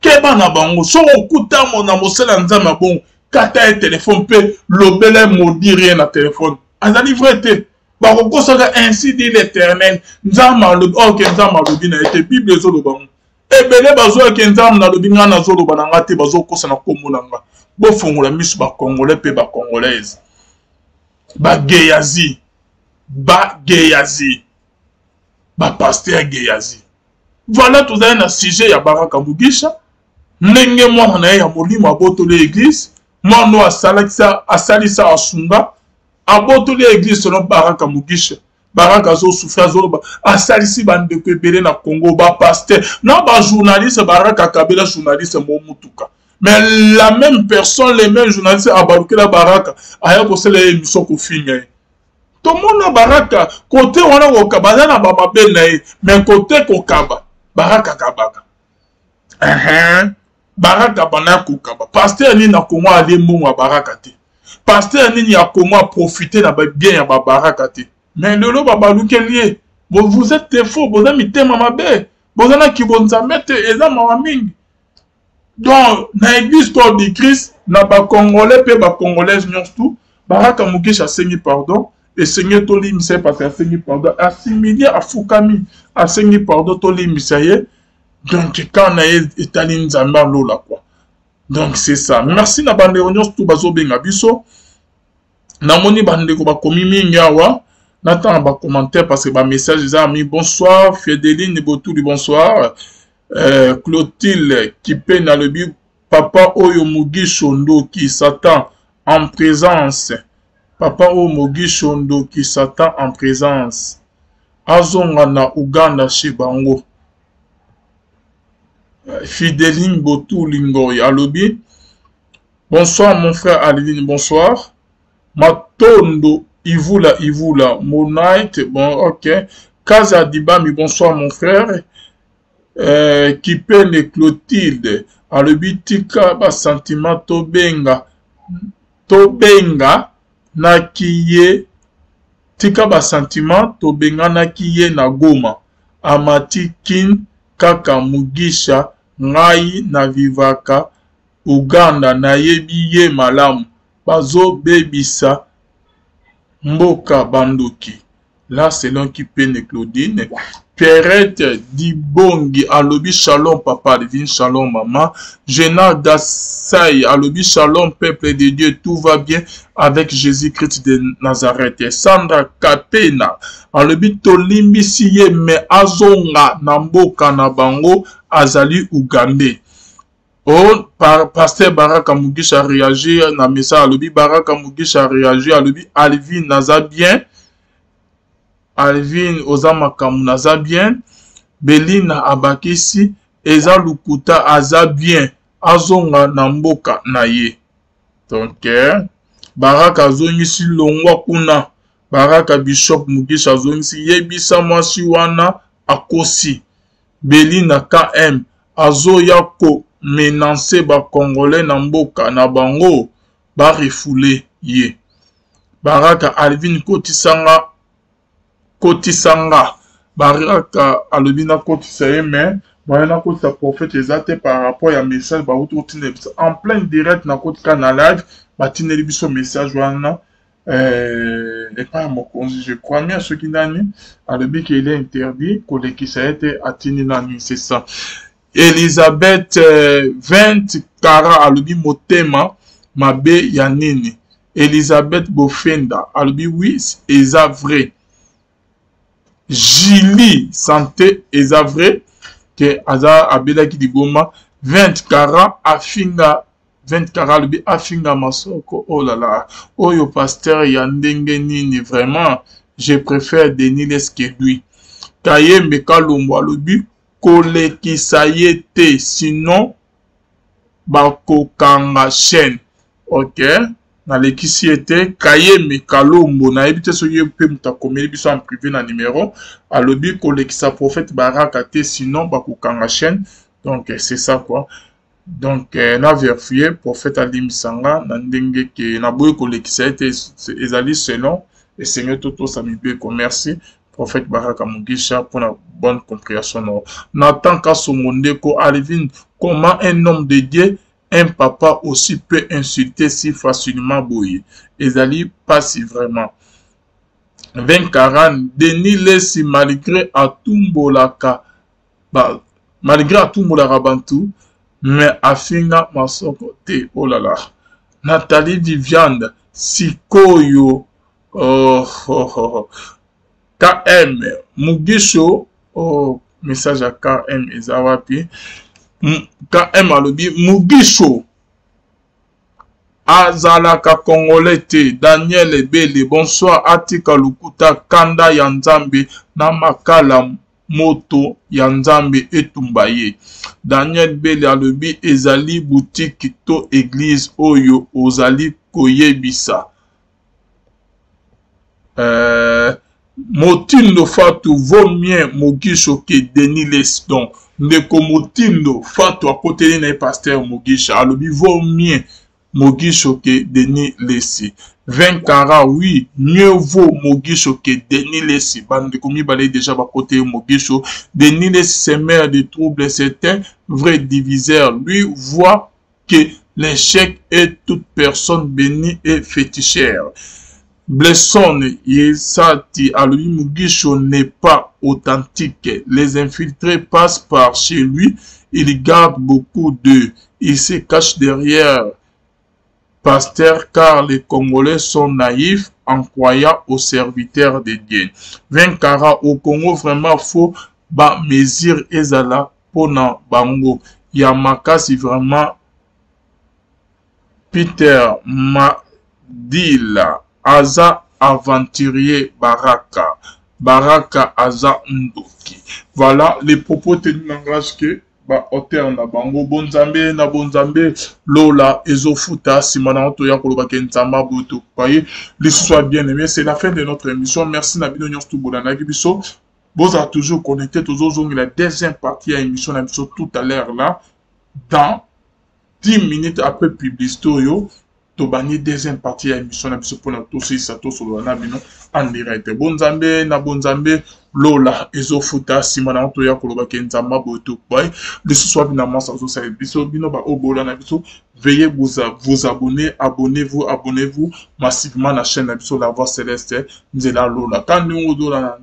keba na bango soki okutamo na mosala ya nzambe ya bongo kata ye telefone mpe lobela ye maudire ye na telefone azali vrai te bakokosaka ainsi dit l'éternel nzambe alobi oke oh, nzambe alobi na ye te bible ezoloba ngo ebele bazwaki nzambe nalobi ngai nazoloba na ngai te bazokosa na nkombo na ngai bofongola miso bacongolais mpe bacongolaise bageyazi bageyazi bapaster geyazi Voilà tozali na sujet ya Baraka Mugisha ndenge mwana na ye ya molimo abotoli eglise mwana oyo asalakisa asalisa asunga abotoli eglise selon Baraka Mugisha Baraka azosufri azoloba asalisi bandeko ebele na Congo bapaster na bajournaliste Baraka akabela journaliste mo mutuka mais la même personne les mêmes journaliste abalukela Baraka aya kosala ye émission kofinga ye tomona baraka kote wana kokaba aza na bamabe na ye me kote kokaba baraka akabaka uh -huh. baraka banda kokaba paster nini na kongo alie mbongo ya baraka te paster nini ya kongo aprofite na babien ya babaraka te me lelo babalukeli ye vous êtes defo boza mitema mabe boza na kibonzambe te eza mawa mingi Donc na eglise corps du Christ na ba congolais pe ba congolaise nyonso tout Baraka Mukesh asengi pardon esengeli tolimbisa ye parce que asengi pardon asimilie afukami asengi pardon tolimbisa ye donc quand na ye etali Nzambe alola quoi donc c'est ça merci na bandeko nyonso tout bazobenga biso namoni bandeko bakomi mingi awa natanga bacommentaire parce que bamessage eza mi bonsoir Fedeline Botuli bonsoir Euh, Clotilde Kipene alobi papa oyo Mugisho ndoki Satan en présence. Papa oyo Mugisho ndoki Satan en présence. Azonga na Ouganda chez bango. Euh, Fideline Botuli Ngoy alobi bonsoir mon frère Adeline bonsoir. Matondo. Ivula Ivula Monite bon ok Kaza Dibami bonsoir mon frère euh, Kipene Clotilde alobi tika ba sentiment tobenga tobenga naki ye tika ba sentiment tobenganaki ye na Goma amati kin kaka Mugisha ngai na vivaka Ouganda nayebi ye malamu bazo bebisa mboka ba ndoki là selon kipene Claudine Pierrette Dibongi alobi shalom papa Alvin shalom maman Gena Dasai alobi shalom peuple de Dieu tout va bien avec Jésus Christ de Nazareth Sandra Kapena alobi tolimbisi ye mais azonga na mboka na bango azali ougandais Oh, par, pasteur Baraka Mugisha réagir na message alobi Baraka Mugisha réagir alobi Alvin naza bien Alvin oza makambo naza bien Belina abakisi eza lukuta aza bien azonga na mboka na ye donc eh, Baraka azongisi longwa kuna Baraka Bishop Mugisha azongisi yebisa mwasi wana akosi Belina KM azoya ko menancer ba congolais na mboka na bango ba refouler ye. Baraka Alvin kotisa nga kotisa nga Baraka alobi nakotisa ye mais moyen nakotisa prophète eza te par rapport ya message bawuti kotindela biso en plein direct nakotika na live batindeli biso message wana euh, epai ya mokonzi je crois bien soki nani alobi ke il est interdit kolekisa ye te atindi nani c'est ça Elizabeth 20 euh, Kara alobi motema mabe ya nini Elizabeth Bofenda alobi oui eza vrai Julie santé eza vrai ke aza abelaki liboma 20 Kara afinga 20 kara alobi afinga masoko oh là là oyo pasteur ya ndenge nini vraiment je préfère Denis Less que lui Kayembe Kalombo alobi kolekisa ye te sinon bakokanga chaîne ok nalekisi ye te Kayembe Kalombo nayebi te soki ye mpe moto akomeli biso en privé na numero alobi kolekisa prophète Baraka te sinon bakokanga chaîne donc c'est ça quoi donc euh, na verifie prophète alimbisa nga na ndenge ke naboyi kolekisa ye te ezali selon esengeli totosa mibeko merci prophète baraka mugisha mpona bonne compréhension na nathan kasongo ndeko alvin comment un homme de dieu un papa aussi peut insulter si facilement boye ezali pasi vraiment 20 40 denis lesi malgré atumbolaka ba malgré atumbolaka bantu mais afinga masoko te oh là là Nathalie Viviane sikoyo oh, oh, oh. KM Mugisho oh, message ya KM eza wapi KM alobi Mugisho Azalaka congolais te. Daniel Ebele bonsoir atika lokuta kanda ya nzambe na makala moto ya nzambe etumba ye. Daniel Bele alobi ezali boutique to eglise oyo ozali koyebisa. Euh, Motindo Fatou vaut mieux Mogisho que Denis Lessie. Donc, ndeko Motindo Fatou akoteli na ye pasteur Mogisha alobi vaut mieux Mogisho que Denis Lessie. 20 carats, oui, mieux vaut Mogisho que Denis Lessie. Bandeko mibale déjà bakoteli Mogisho. Denis Lessie, c'est maire de troubles, c'est un vrai diviseur. Lui voit que l'échec est toute personne bénie et fétichère. Blesson Yesati alobi Mugisho n'est pas authentique. Les infiltrés passent par chez lui. Il garde beaucoup d'eux. Il se cache derrière pasteur car les Congolais sont naïfs en croyant aux serviteurs de Dieu. 20 carats au Congo vraiment faut ba mesure ezala pona bango ya makasi vraiment Peter Madila aza aventurier Baraka Baraka aza ndoki voilà les propos tenus n'engagent que. Ba hauteur na bango bonzambe na bonzambe lola ezofuta nsima na yango toya koloba ke nzambe aboye tokoka ye lisusu ya bien aimé. C'est la fin de notre émission. Merci na bino nyonso tobolandaki biso. Bozala toujours connecté, tozozongela deuxième partie ya émission na biso tout à l'heure là, dans 10 minutes après publicité oyo. Tobandi deuxième partie ya émission na biso mpona tosilisa tosolola na bino en direct. Bonzambe na bonzambe lola ezofuta nsima na yango toya koloba ke nzambe aboye tokoba lisusu wapi na mwasi azosala biso. Bino baoyo bola na biso, veuillez vous, vous abonner, abonnez-vous, abonnez-vous massivement na chaîne na biso La Voix Céleste Nzela Lola. Ka ndenge ozolanda,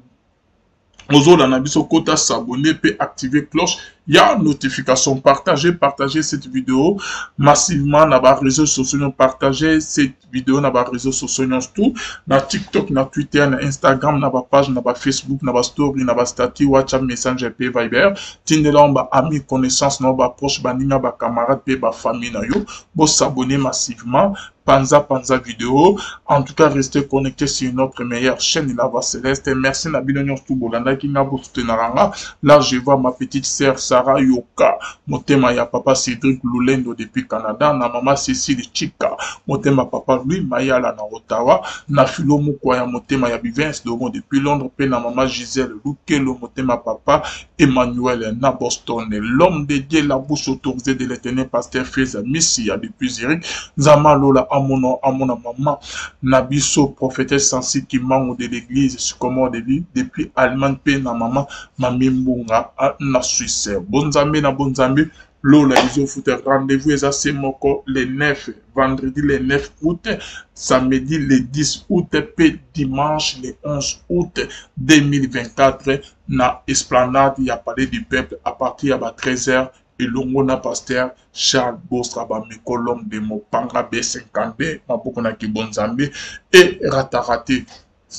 ozolanda biso, kota s'abonner pe activer cloche ya notification. Partagez, partagez cette vidéo massivement na ba réseaux sociaux. Partagez cette vidéo na ba réseaux sociaux nyonso tout, na TikTok, na Twitter, na Instagram, na ba page, na ba Facebook, na ba story, na ba statut, WhatsApp, Messenger pe Viber. Tindela ba amis, connaissance na ba proche, baninga, ba camarade pe ba famille na yo. Bo s'abonner massivement, panza panza vidéo. En tout cas, restez connectés sur notre meilleure chaîne, La Voix Céleste. Merci na bino nyonso tout bolandaki nga, bosoutenaka nga. Là je vois ma petite sœur Sarah Yoka, motema ya papa Cédric Lulendo depuis Canada, na mama Cécile Chika, motema papa Louis Mayala na Ottawa, na Philo Mukwaya, motema ya Bivens Domo depuis Londres, pe na mama Gisèle Lukelo, motema papa Emmanuel na Boston. L'homme de Dieu, la bouche autorisée de l'Éternel, pasteur Feza Missia depuis Zurich. Nzama Lola Amono Amona Mama Nabiso, prophétesse Sansi Kimango de l'église Sycomore de vie depuis Allemagne, pe na mama Mami Mbunga na Suisse. Bonzambe na bonzambe lola ezofuta. Rendez-vous eza se moko, le 9, vendredi le 9 août, samedi le 10 août pe dimanche le 11 août 2024 na esplanade ya Palais du Peuple à partir ya ba 13h, elongo na pasteur Charles Bostra Bameko, l'homme de Mopanga B52, maboko na kibonzambe et ratarate.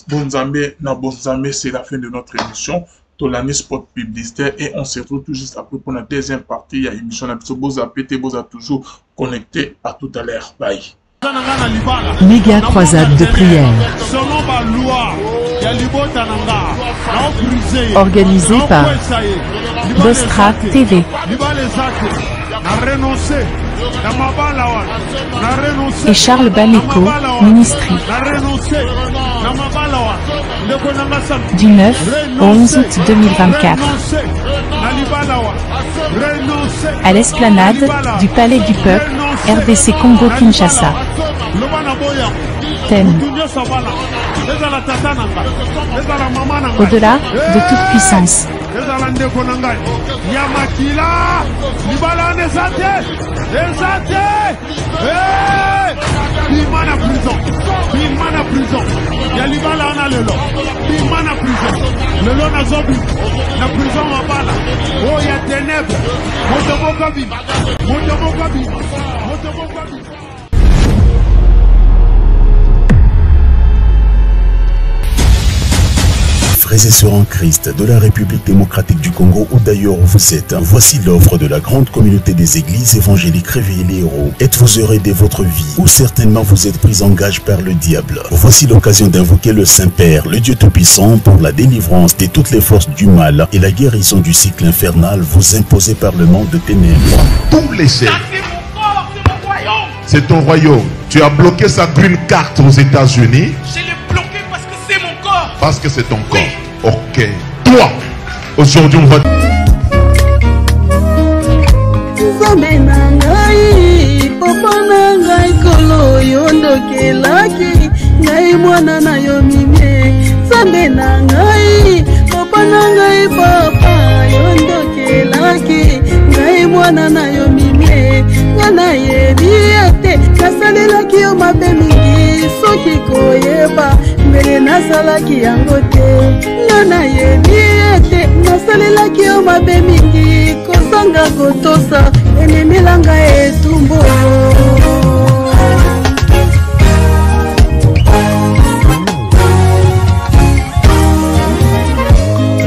Bonzambe na bonzambe, c'est la fin de notre émission. Tolani spot publicitaire et on se retrouve tout juste après pour la deuxième partie ya émission na biso. Boza pété, boza toujours connecté. À tout à l'heure, bye. Méga croisade de prière. Organisée par Bostra TV. Et Charles Bameko, Ministry. Du 9 au 11 août 2024. À l'esplanade du Palais du Peuple, RDC Congo Kinshasa. Thème: Au-delà de toute puissance. Ezala ndeko na ngai ya makila, libala wana eza te, eza te. Bima na prison, bima na prison ya libala wana lelo, bima na prison lelo. Nazobima na prison mabala oyo ya ténèbre. Moto moko bima, moto moko bima, moto moko bima. Frères et sœurs en Christ de la République démocratique du Congo ou d'ailleurs où vous êtes, voici l'offre de la grande communauté des églises évangéliques réveillées les héros. Êtes-vous heureux de votre vie ou certainement vous êtes pris en gage par le diable? Voici l'occasion d'invoquer le Saint-Père, le Dieu Tout-Puissant, pour la délivrance de toutes les forces du mal et la guérison du cycle infernal vous imposé par le monde de ténèbres. Tous les chefs. C'est ton royaume. Tu as bloqué sa green card aux États-Unis. Je l'ai bloqué parce que c'est mon corps. Parce que c'est ton corps. Oui. Ok. Toi, aujourd'hui, on va... Nzambe na ngai, papa na ngai, kolo yo ndokelaki ngai mwana na yo mimie. Nzambe na ngai, papa na ngai, papa yo ndokelaki ngai mwana na yo mimie. Nga nayebi ete nasalelaki yo mabe mingi, soki koyeba mbele nasalaki yango te. Nga nayebi ete nasalelaki yo mabe mingi, kozanga kotosa ememelanga etumbu.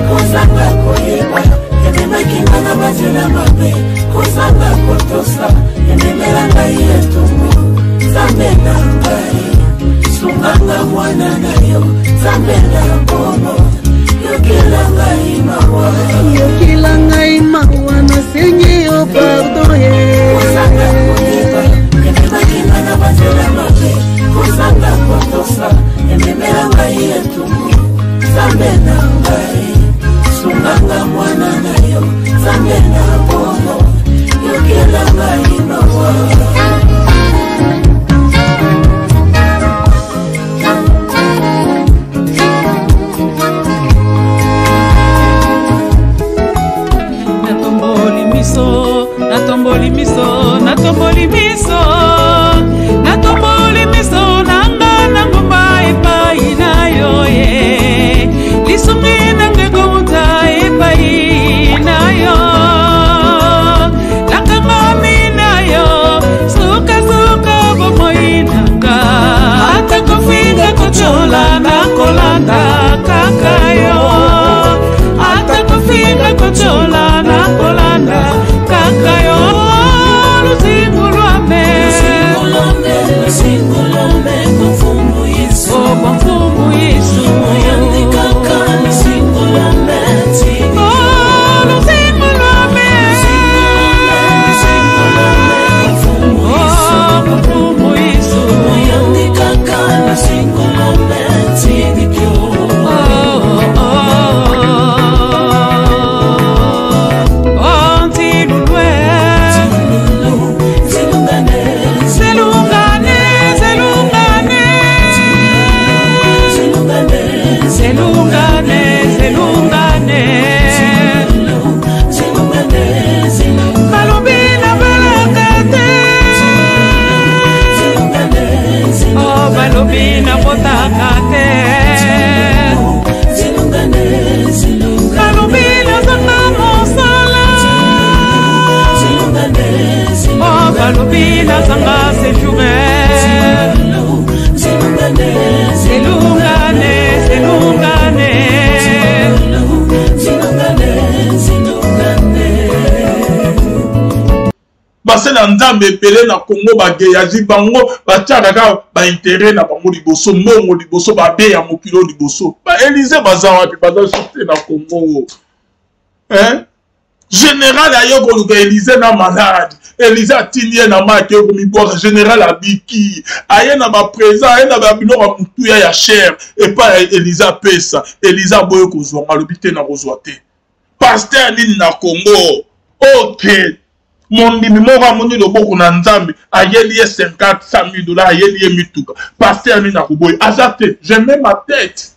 Kozanga koyeba ememaki nga na banzela mabe, kozanga kotosa ememela ngai etumbu. Nzambe na ngai, sunganga mwana na yo. Nzambe na bomo, yokela ngai mawa, yokela ngai mawa, nasengi. yo Nzambe na bomo yokela ngai mawa. Natomboli miso, natomboli miso, natomboli miso, natomboli miso nanga na ngomba epai na yo ye. Lisungi nanga ekowuta epai na yo. Nakangami na yo, sukasuka bomoi nanga. Ata kofinga kotyola nakolanda kaka yo. Ata kofinga kotyola nakolanda kaka yo. Luzingu lwame. Luzingu lwame, kwa mfumu Yesu. Oh, kwa mfumu Yesu. Moyandi kaka luzingu lwame, tini. Oh, luzingu lwame. Luzingu lwame, kwa mfumu Yesu. Oh, kwa mfumu Yesu. Moyandi kaka luzingu lwame, tini kyo. Oh, oh, oh. Oh, ntilulwe. Zilungane, Zelungane, zelungane. zilungane, Zelungane, zelungane. zilungane, zilungane. Balobi na balaka te. Zilungane, Oh, balobi na botaka te. zilungane, zilungane. Balobi nazanga mosala. Zilungane, Oh, balobi nazanga séjour. zilungane, Zelungane, zelungane. zilungane, zilungane. Basali ya Nzambe ebele na Congo bageyazi bango batiaka kaka baintere na bango liboso, mbongo liboso, babe ya mokili oyo liboso. Ba Elysee baza wapi? Baza susu te na Congo. Hein? General aye koluka Elysee na malade. Elysee atindi ye na mai akei komibwaka. General abiki. Aye na ba présent, aye na ba biloko ya motuya ya cher epai ya Elysee apesa. Elysee aboyi kozwa ngo, alobi te nakozwa te. Pasteur nini na Congo? Ok. Mondimi moko amoni loboko na Nzambe, ayeli ye 50, 100 mille dollars, ayeli ye mituka. Pasteur nini akoboyi? Aza te. Je mets ma tête.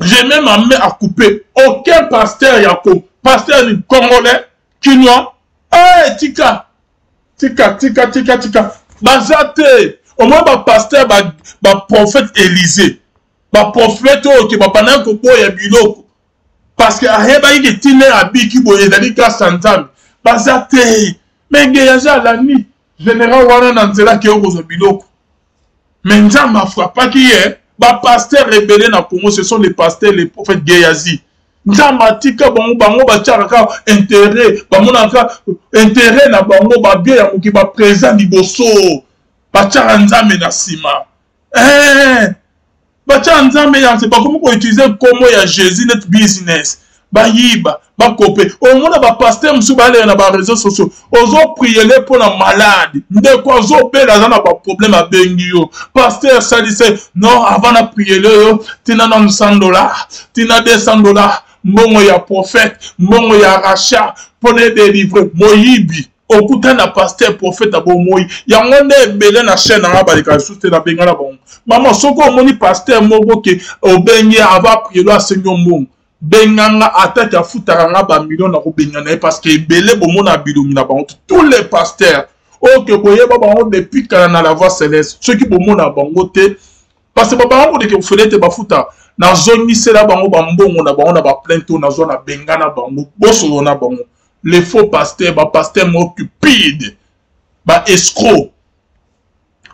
Je mets ma main à couper. Aucun pasteur ya Congo. Pasteur nini? Congolais, Kinois. Eh, tika. Tika, tika, tika, tika. Baza te. Au moins ba pasteur, ba, ba prophète Élisée. Ba prophète oyo ke babandaki koboya biloko. Parce que ayebaki ke tina abiki boye ezali grâce ya Nzambe. Baza te. Mais Gehazi alandi général wana na nzela akei kozwa biloko. Mais Nzambe afrapaki ye. Ba pasteurs ebele na Congo, ce sont les pasteurs, les prophètes Gehazi. Nzambe atika bango, bango batiaka kaka intérêt, bamonaka intérêt na bango, ba bien ya mokili, ba présent liboso. Batiaka Nzambe na nsima. Eh, batia Nzambe ya nse, bakomi koutilize nkombo ya Jésus net business. Bayiba, bakope. Omona ba pasteur mosusu baleka na ba réseaux sociaux, ozopriele mpo na malade, ndeko azobela, aza na ba problème, abengi yo pasteur salisa ye. Non, avant na priele yo tina nanu 100 dollars, tina 200 dollars, mbongo ya prophète, mbongo ya rachat mpo na edelivre moyibi. Okuta na pasteur prophète ya bomoi yango nde ebele na chaîne nanga baleka lisusu te, nabengana bango. Mama, soki omoni pasteur moko ke obengi ye avant prielo asengi yo mbongo, benganga atake afutaka nga ba million na kobengana ye, parce que ebele bomona bilongi na bango. Tous les pasteurs oyo ke boyeba bango depuis kala na la voix céleste, soki bomona bango te, parce que babanga koleka ofele te bafuta, nazongisela bango bambongo na bango na ba plainte oyo nazwa, na bengana bango, bosolo na bango. Les faux pasteurs, ba pasteurs moko cupide, ba escrocs.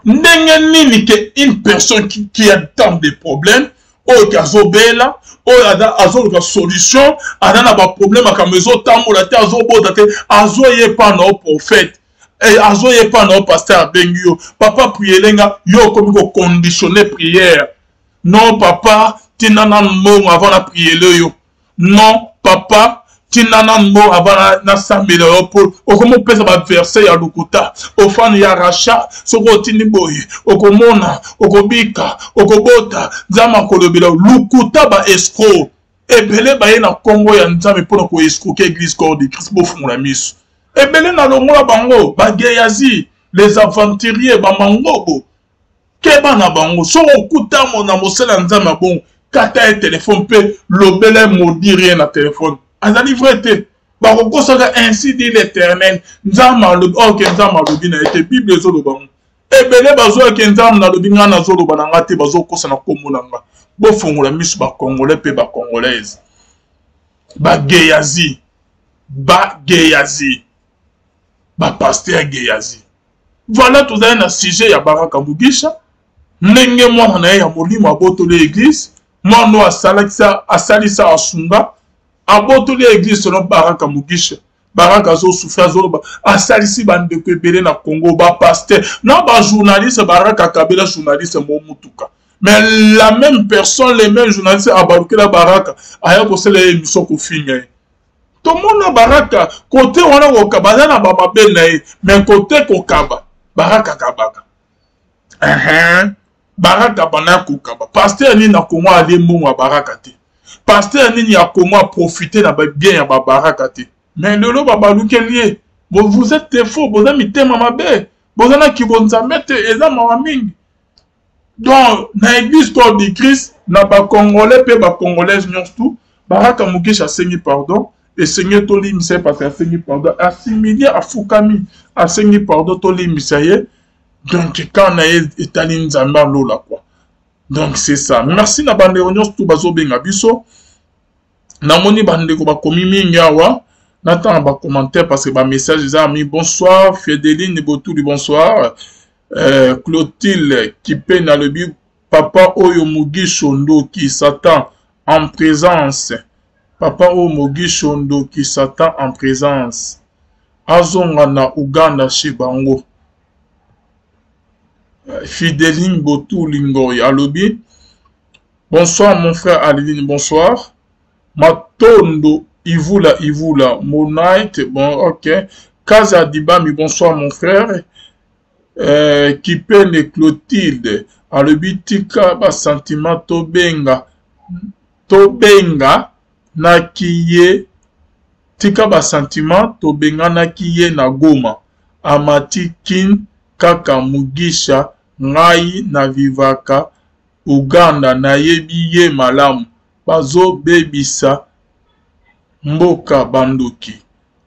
Ndenge nini ke une personne qui a tant de problèmes, oyo ke azobela, oyo azoluka solution, aza na ba problème, makambo ezotambola te, azobota te, azoyepa na yo prophète, eh, azoyepa na yo pasteur, abengi yo papa priele nga, yo okomi koconditionner prière. Non papa, tina nanu mbongo avant na priele yo. Non papa, tina nanu mbongo avant nasambela yo, po okomi kopesa ba verset ya lokuta, ofani ya rachat, soki otindi boye okomona, okobika, okobota, Nzambe akolobela lokuta, ba escroc. Ebele baye na nkombo ya Nzambe mpo na koescroquer église corps de Christ. Bofungola miso. Ebele na longola bango, ba Gehazi, les aventuriers, ba mangobo. Keba na bango. Soki okutamo na mosala ya Nzambe ya bongo, kata ye telefone mpe lobela ye maudire ye na telefone. Azali vrai te. Bakokosaka ainsi dit l'Eternel. Nzambe alobi, ok Nzambe alobi na ye te. Bible ezoloba ngo. Ebele bazoyaki Nzambe nalobi ngai nazoloba na ngai te, bazokosa na nkombo na ngai. Bofongola miso ba Congolais mpe ba Congolaises. Ba Gehazi, ba Gehazi, ba pasteur Gehazi. Voilà tozali na sujet ya Baraka Mugisha, ndenge mwana na ye ya molimo abotoli eglise, mwana oyo asalakisa asalisa asunga abotoli eglise selon Baraka Mugisha. Baraka azo souffrir azoloba asalisi bandeko ebele na Congo ba pasteur na ba journaliste. Baraka akabela journaliste mo mutuka, mais la même personne, les mêmes journalistes abalukela Baraka aya kosala ye émission kofinga ye. Tomona Baraka kote wana kokaba aza na bamabe na ye, mais kote kokaba Baraka akabaka. Uh -huh. Baraka banda kokaba. Pasteur nini na Congo alie mbongo ya Baraka te? Pasteur nini ya Congo a profiter na ba bien ya ba Baraka te? Mais lelo babalukeli ye. Vous êtes des faux, boza mitema mabe, boza na kibonzambe te, eza mawa mingi. Donc na église corps du Christ na ba Congolais pe ba Congolaises nyonso tout, Baraka Mugisha asengi pardon, esengeli tolimbisa ye parce que asengi pardon, asimilie, afukami, asengi pardon, tolimbisa ye. Donc quand na ye etali Nzambe alola quoi. Donc c'est ça. Merci na bandeko nyonso tout bazobenga biso. Namoni bandeko bakomi mingi awa. Natanga ba commentaire parce que ba message eza mi. Bonsoir Fedeline Botuli, bonsoir. Clotilde Kipene alobi papa oyo Mugisho ndoki Satan en présence. Papa oyo Mugisho ndoki Satan en présence. Azonga na Ouganda chez bango. Fideline Botuli Ngoy alobi bonsoir mon frère Adeline, bonsoir. Matondo Ivula Ivula Monite, bon ok. Kaza Dibami, bonsoir mon frère. Kipene Clotilde alobi tika ba sentiment tobenga tobenga naki ye tika ba sentiment tobenganaki ye na Goma amati kin kaka Mugisha ngai na vivaka Ouganda nayebi ye malamu bazo bebisa mboka ba ndoki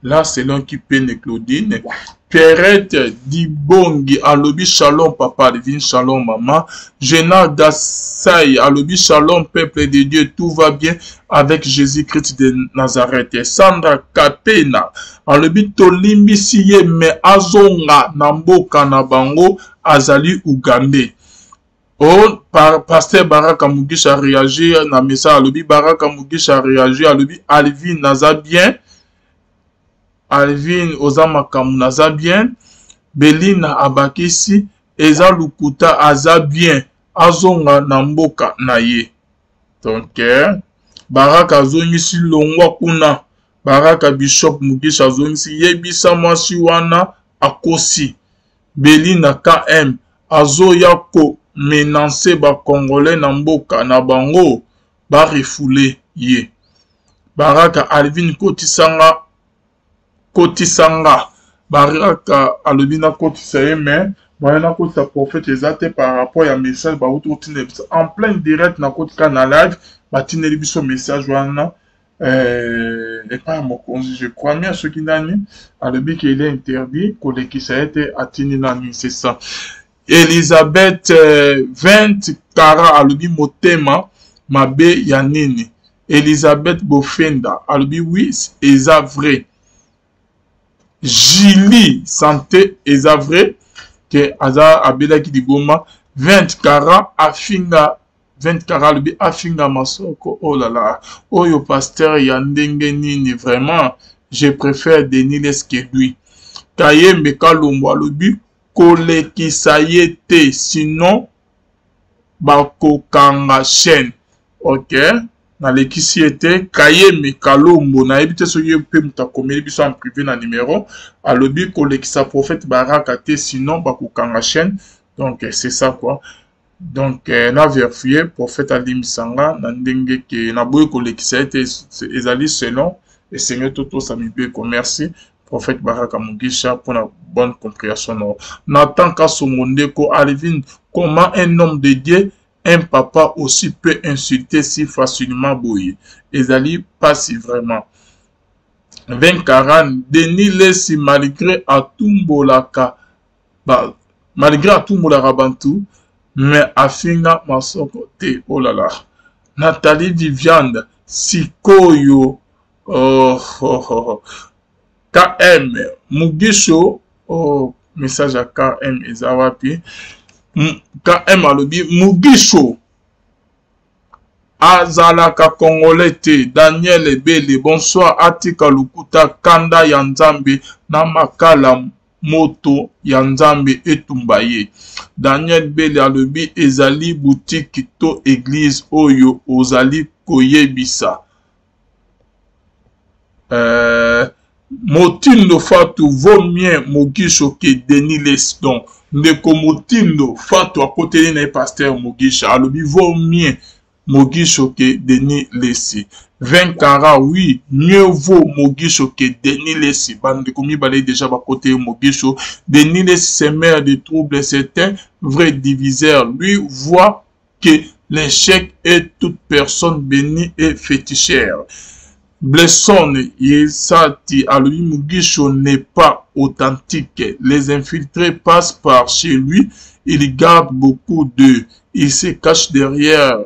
là selon Kipene Claudine. Pierrette Dibongi alobi shalom papa Alvin, shalom maman. Gena Gasai alobi shalom peuple de Dieu, tout va bien avec Jésus-Christ de Nazareth. Sandra Kapena alobi tolimbisi ye mais azonga na mboka na bango azali Ougandais. Oh, par, pasteur Baraka Mugisha réagir na message alobi Baraka Mugisha réagir alobi Alvin naza bien. Alvin oza makambo naza bien. Belina abakisi eza lukuta aza bien azonga na mboka na ye. Donc Baraka azongisi longwa kuna. Baraka Bishop Mugisha azongisi yebisa mwasi wana akosi. Belina KM azoya ko menancer ba congolais na mboka na bango ba refouler ye. Baraka Alvin kotisanga kotisanga Baraka alobi nakotisa ye mais moyen nakotisa prophète eza te par rapport ya message bawuti kotindela biso en plein direct nakotika na live batindeli biso message wana epai ya mokonzi je crois bien soki nani alobi ke il est interdit kolekisa ye te atindi nani c'est ça. Elisabeth 20 Kara alobi motema mabe ya nini. Elisabeth Bofenda alobi oui eza vrai. Julie santé eza vrai ke aza abelaki liboma. 20 Kara afinga 20 Kara alobi afinga masoko oh là là oyo pasteur ya ndenge nini vraiment je préfère Denis Lessie que lui. Kayembe Kalombo alobi kolekisa ye te sinon bakokanga chaîne. Ok, nalekisi ye te. Kayembe Kalombo nayebi te soki ye mpe moto akomeli biso en privé na numéro alobi kolekisa prophète Baraka te sinon bakokanga chaîne. Donc c'est ça quoi. Donc eh, na verifie prophète alimbisa nga na ndenge ke naboyi kolekisa ye te ezali selon esengeli totosa mibeko. Merci prophète Baraka Mugisha pour la bonne compréhension. No. Nathan Kasongo Ndeko Alvin, comment un homme de Dieu, un papa aussi peut insulter si facilement boye? Ezali pasi vraiment. 20 40 Denis Lessi malgré atumbolaka ba malgré atumbolaka bantu mais afinga masoko te oh là là Nathalie Viviane sikoyo oh, oh, oh. KM Mugisho oh, message ya KM eza wapi KM alobi Mugisho Azalaka congolais te. Daniel Ebele bonsoir atika lokuta kanda ya nzambe na makala moto ya nzambe etumba ye. Daniel Bele alobi ezali boutique to eglise oyo ozali koyebisa. Euh, Motindo Fatou vaut mieux Mogisho que Denis Lessi. Donc ndeko Motindo Fatou akoteli na ye pasteur Mogisha alobi vaut mieux Mogisho que Denis Lessi. 20 carats oui mieux vaut Mogisho que Denis Lessi. Bandeko mibale déjà bakoteli Mogisho. Denis Lessi semeur de troubles, c'est un vrai diviseur. Lui voit que l'échec est toute personne bénie et fétichère. Blesson Yesati alobi Mugisho n'est pas authentique. Les infiltrés passent par chez lui. Il garde beaucoup d'eux. Il se cache derrière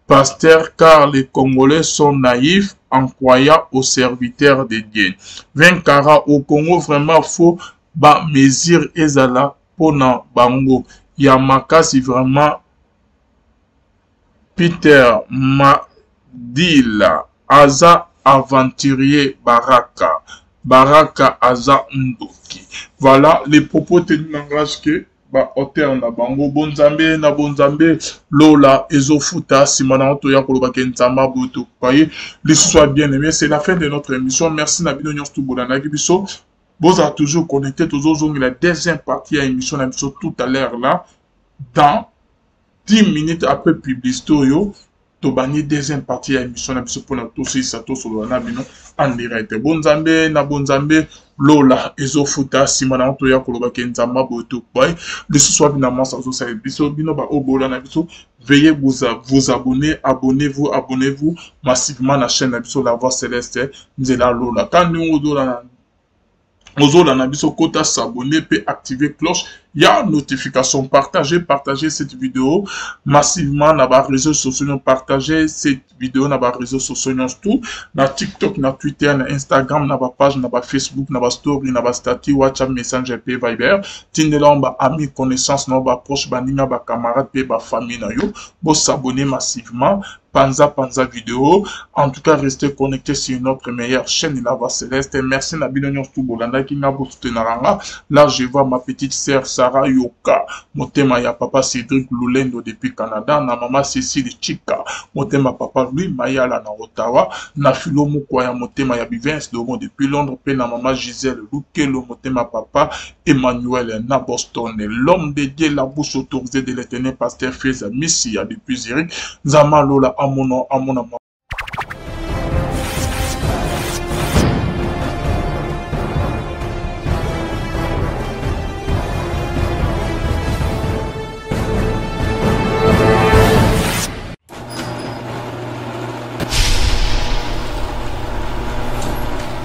pasteur car les Congolais sont naïfs en croyant aux serviteurs de Dieu. 20 carats au Congo vraiment faut ba mesure ezala pona bango ya makasi vraiment Peter Madila aza aventurier Baraka Baraka aza ndoki voilà les propos tenus n'engage que ba auteur na bango bonzambe na bonzambe lola ezofuta nsima na yango toya koloba ke nzambe aboyi tokoka ye lisusu ya bien aimé c'est la fin de notre émission merci na bino nyonso tobolandaki biso bozala toujours connecté tozozongela deuxième partie ya émission na biso tout à l'heure là dans 10 minutes après publicité oyo tobandi deuxième partie ya émission na biso mpona tosilisa tosolola na bino en direct bonzambe na bonzambe lola ezofuta nsima na yango toya koloba ke nzambe aboye toboye lisusu wapi na mwasi azosala biso bino baoyo bola na biso veuillez vous, vous abonner abonnez-vous abonnez-vous massivement na chaîne na biso la voix céleste nzela lola ka ndenge ozolanda ozolanda biso kota s'abonner pe activer cloche ya notification partager partager cette vidéo massivement na ba réseaux sociaux nyonso partager cette vidéo na ba réseaux sociaux nyonso tout na tiktok na twitter na instagram na ba page na ba facebook na ba story na ba statut whatsapp messenger pe viber tindela yango ba amis connaissance na yo ba proche baninga ba camarade pe ba famille na yo bosabonner massivement panza panza vidéo en tout cas restez connecté sur notre meilleure chaîne la voix céleste merci na bino nyonso tout bolandaki nga bosoutenaka nga là je vois ma petite sœur Sarah Yoka motema ya papa Cédric Lulendo depuis Canada na mama Cécile Chika motema papa Louis Mayala na Ottawa na Philo Mukwa ya motema ya Bivens Domo depuis Londres pe na mama Gisèle Lukelo motema papa Emmanuel na Boston, l'homme de Dieu, la bouche autorisée de l'éternel pasteur Feza Missia depuis Zurich, Nzama Lola Amono Amona.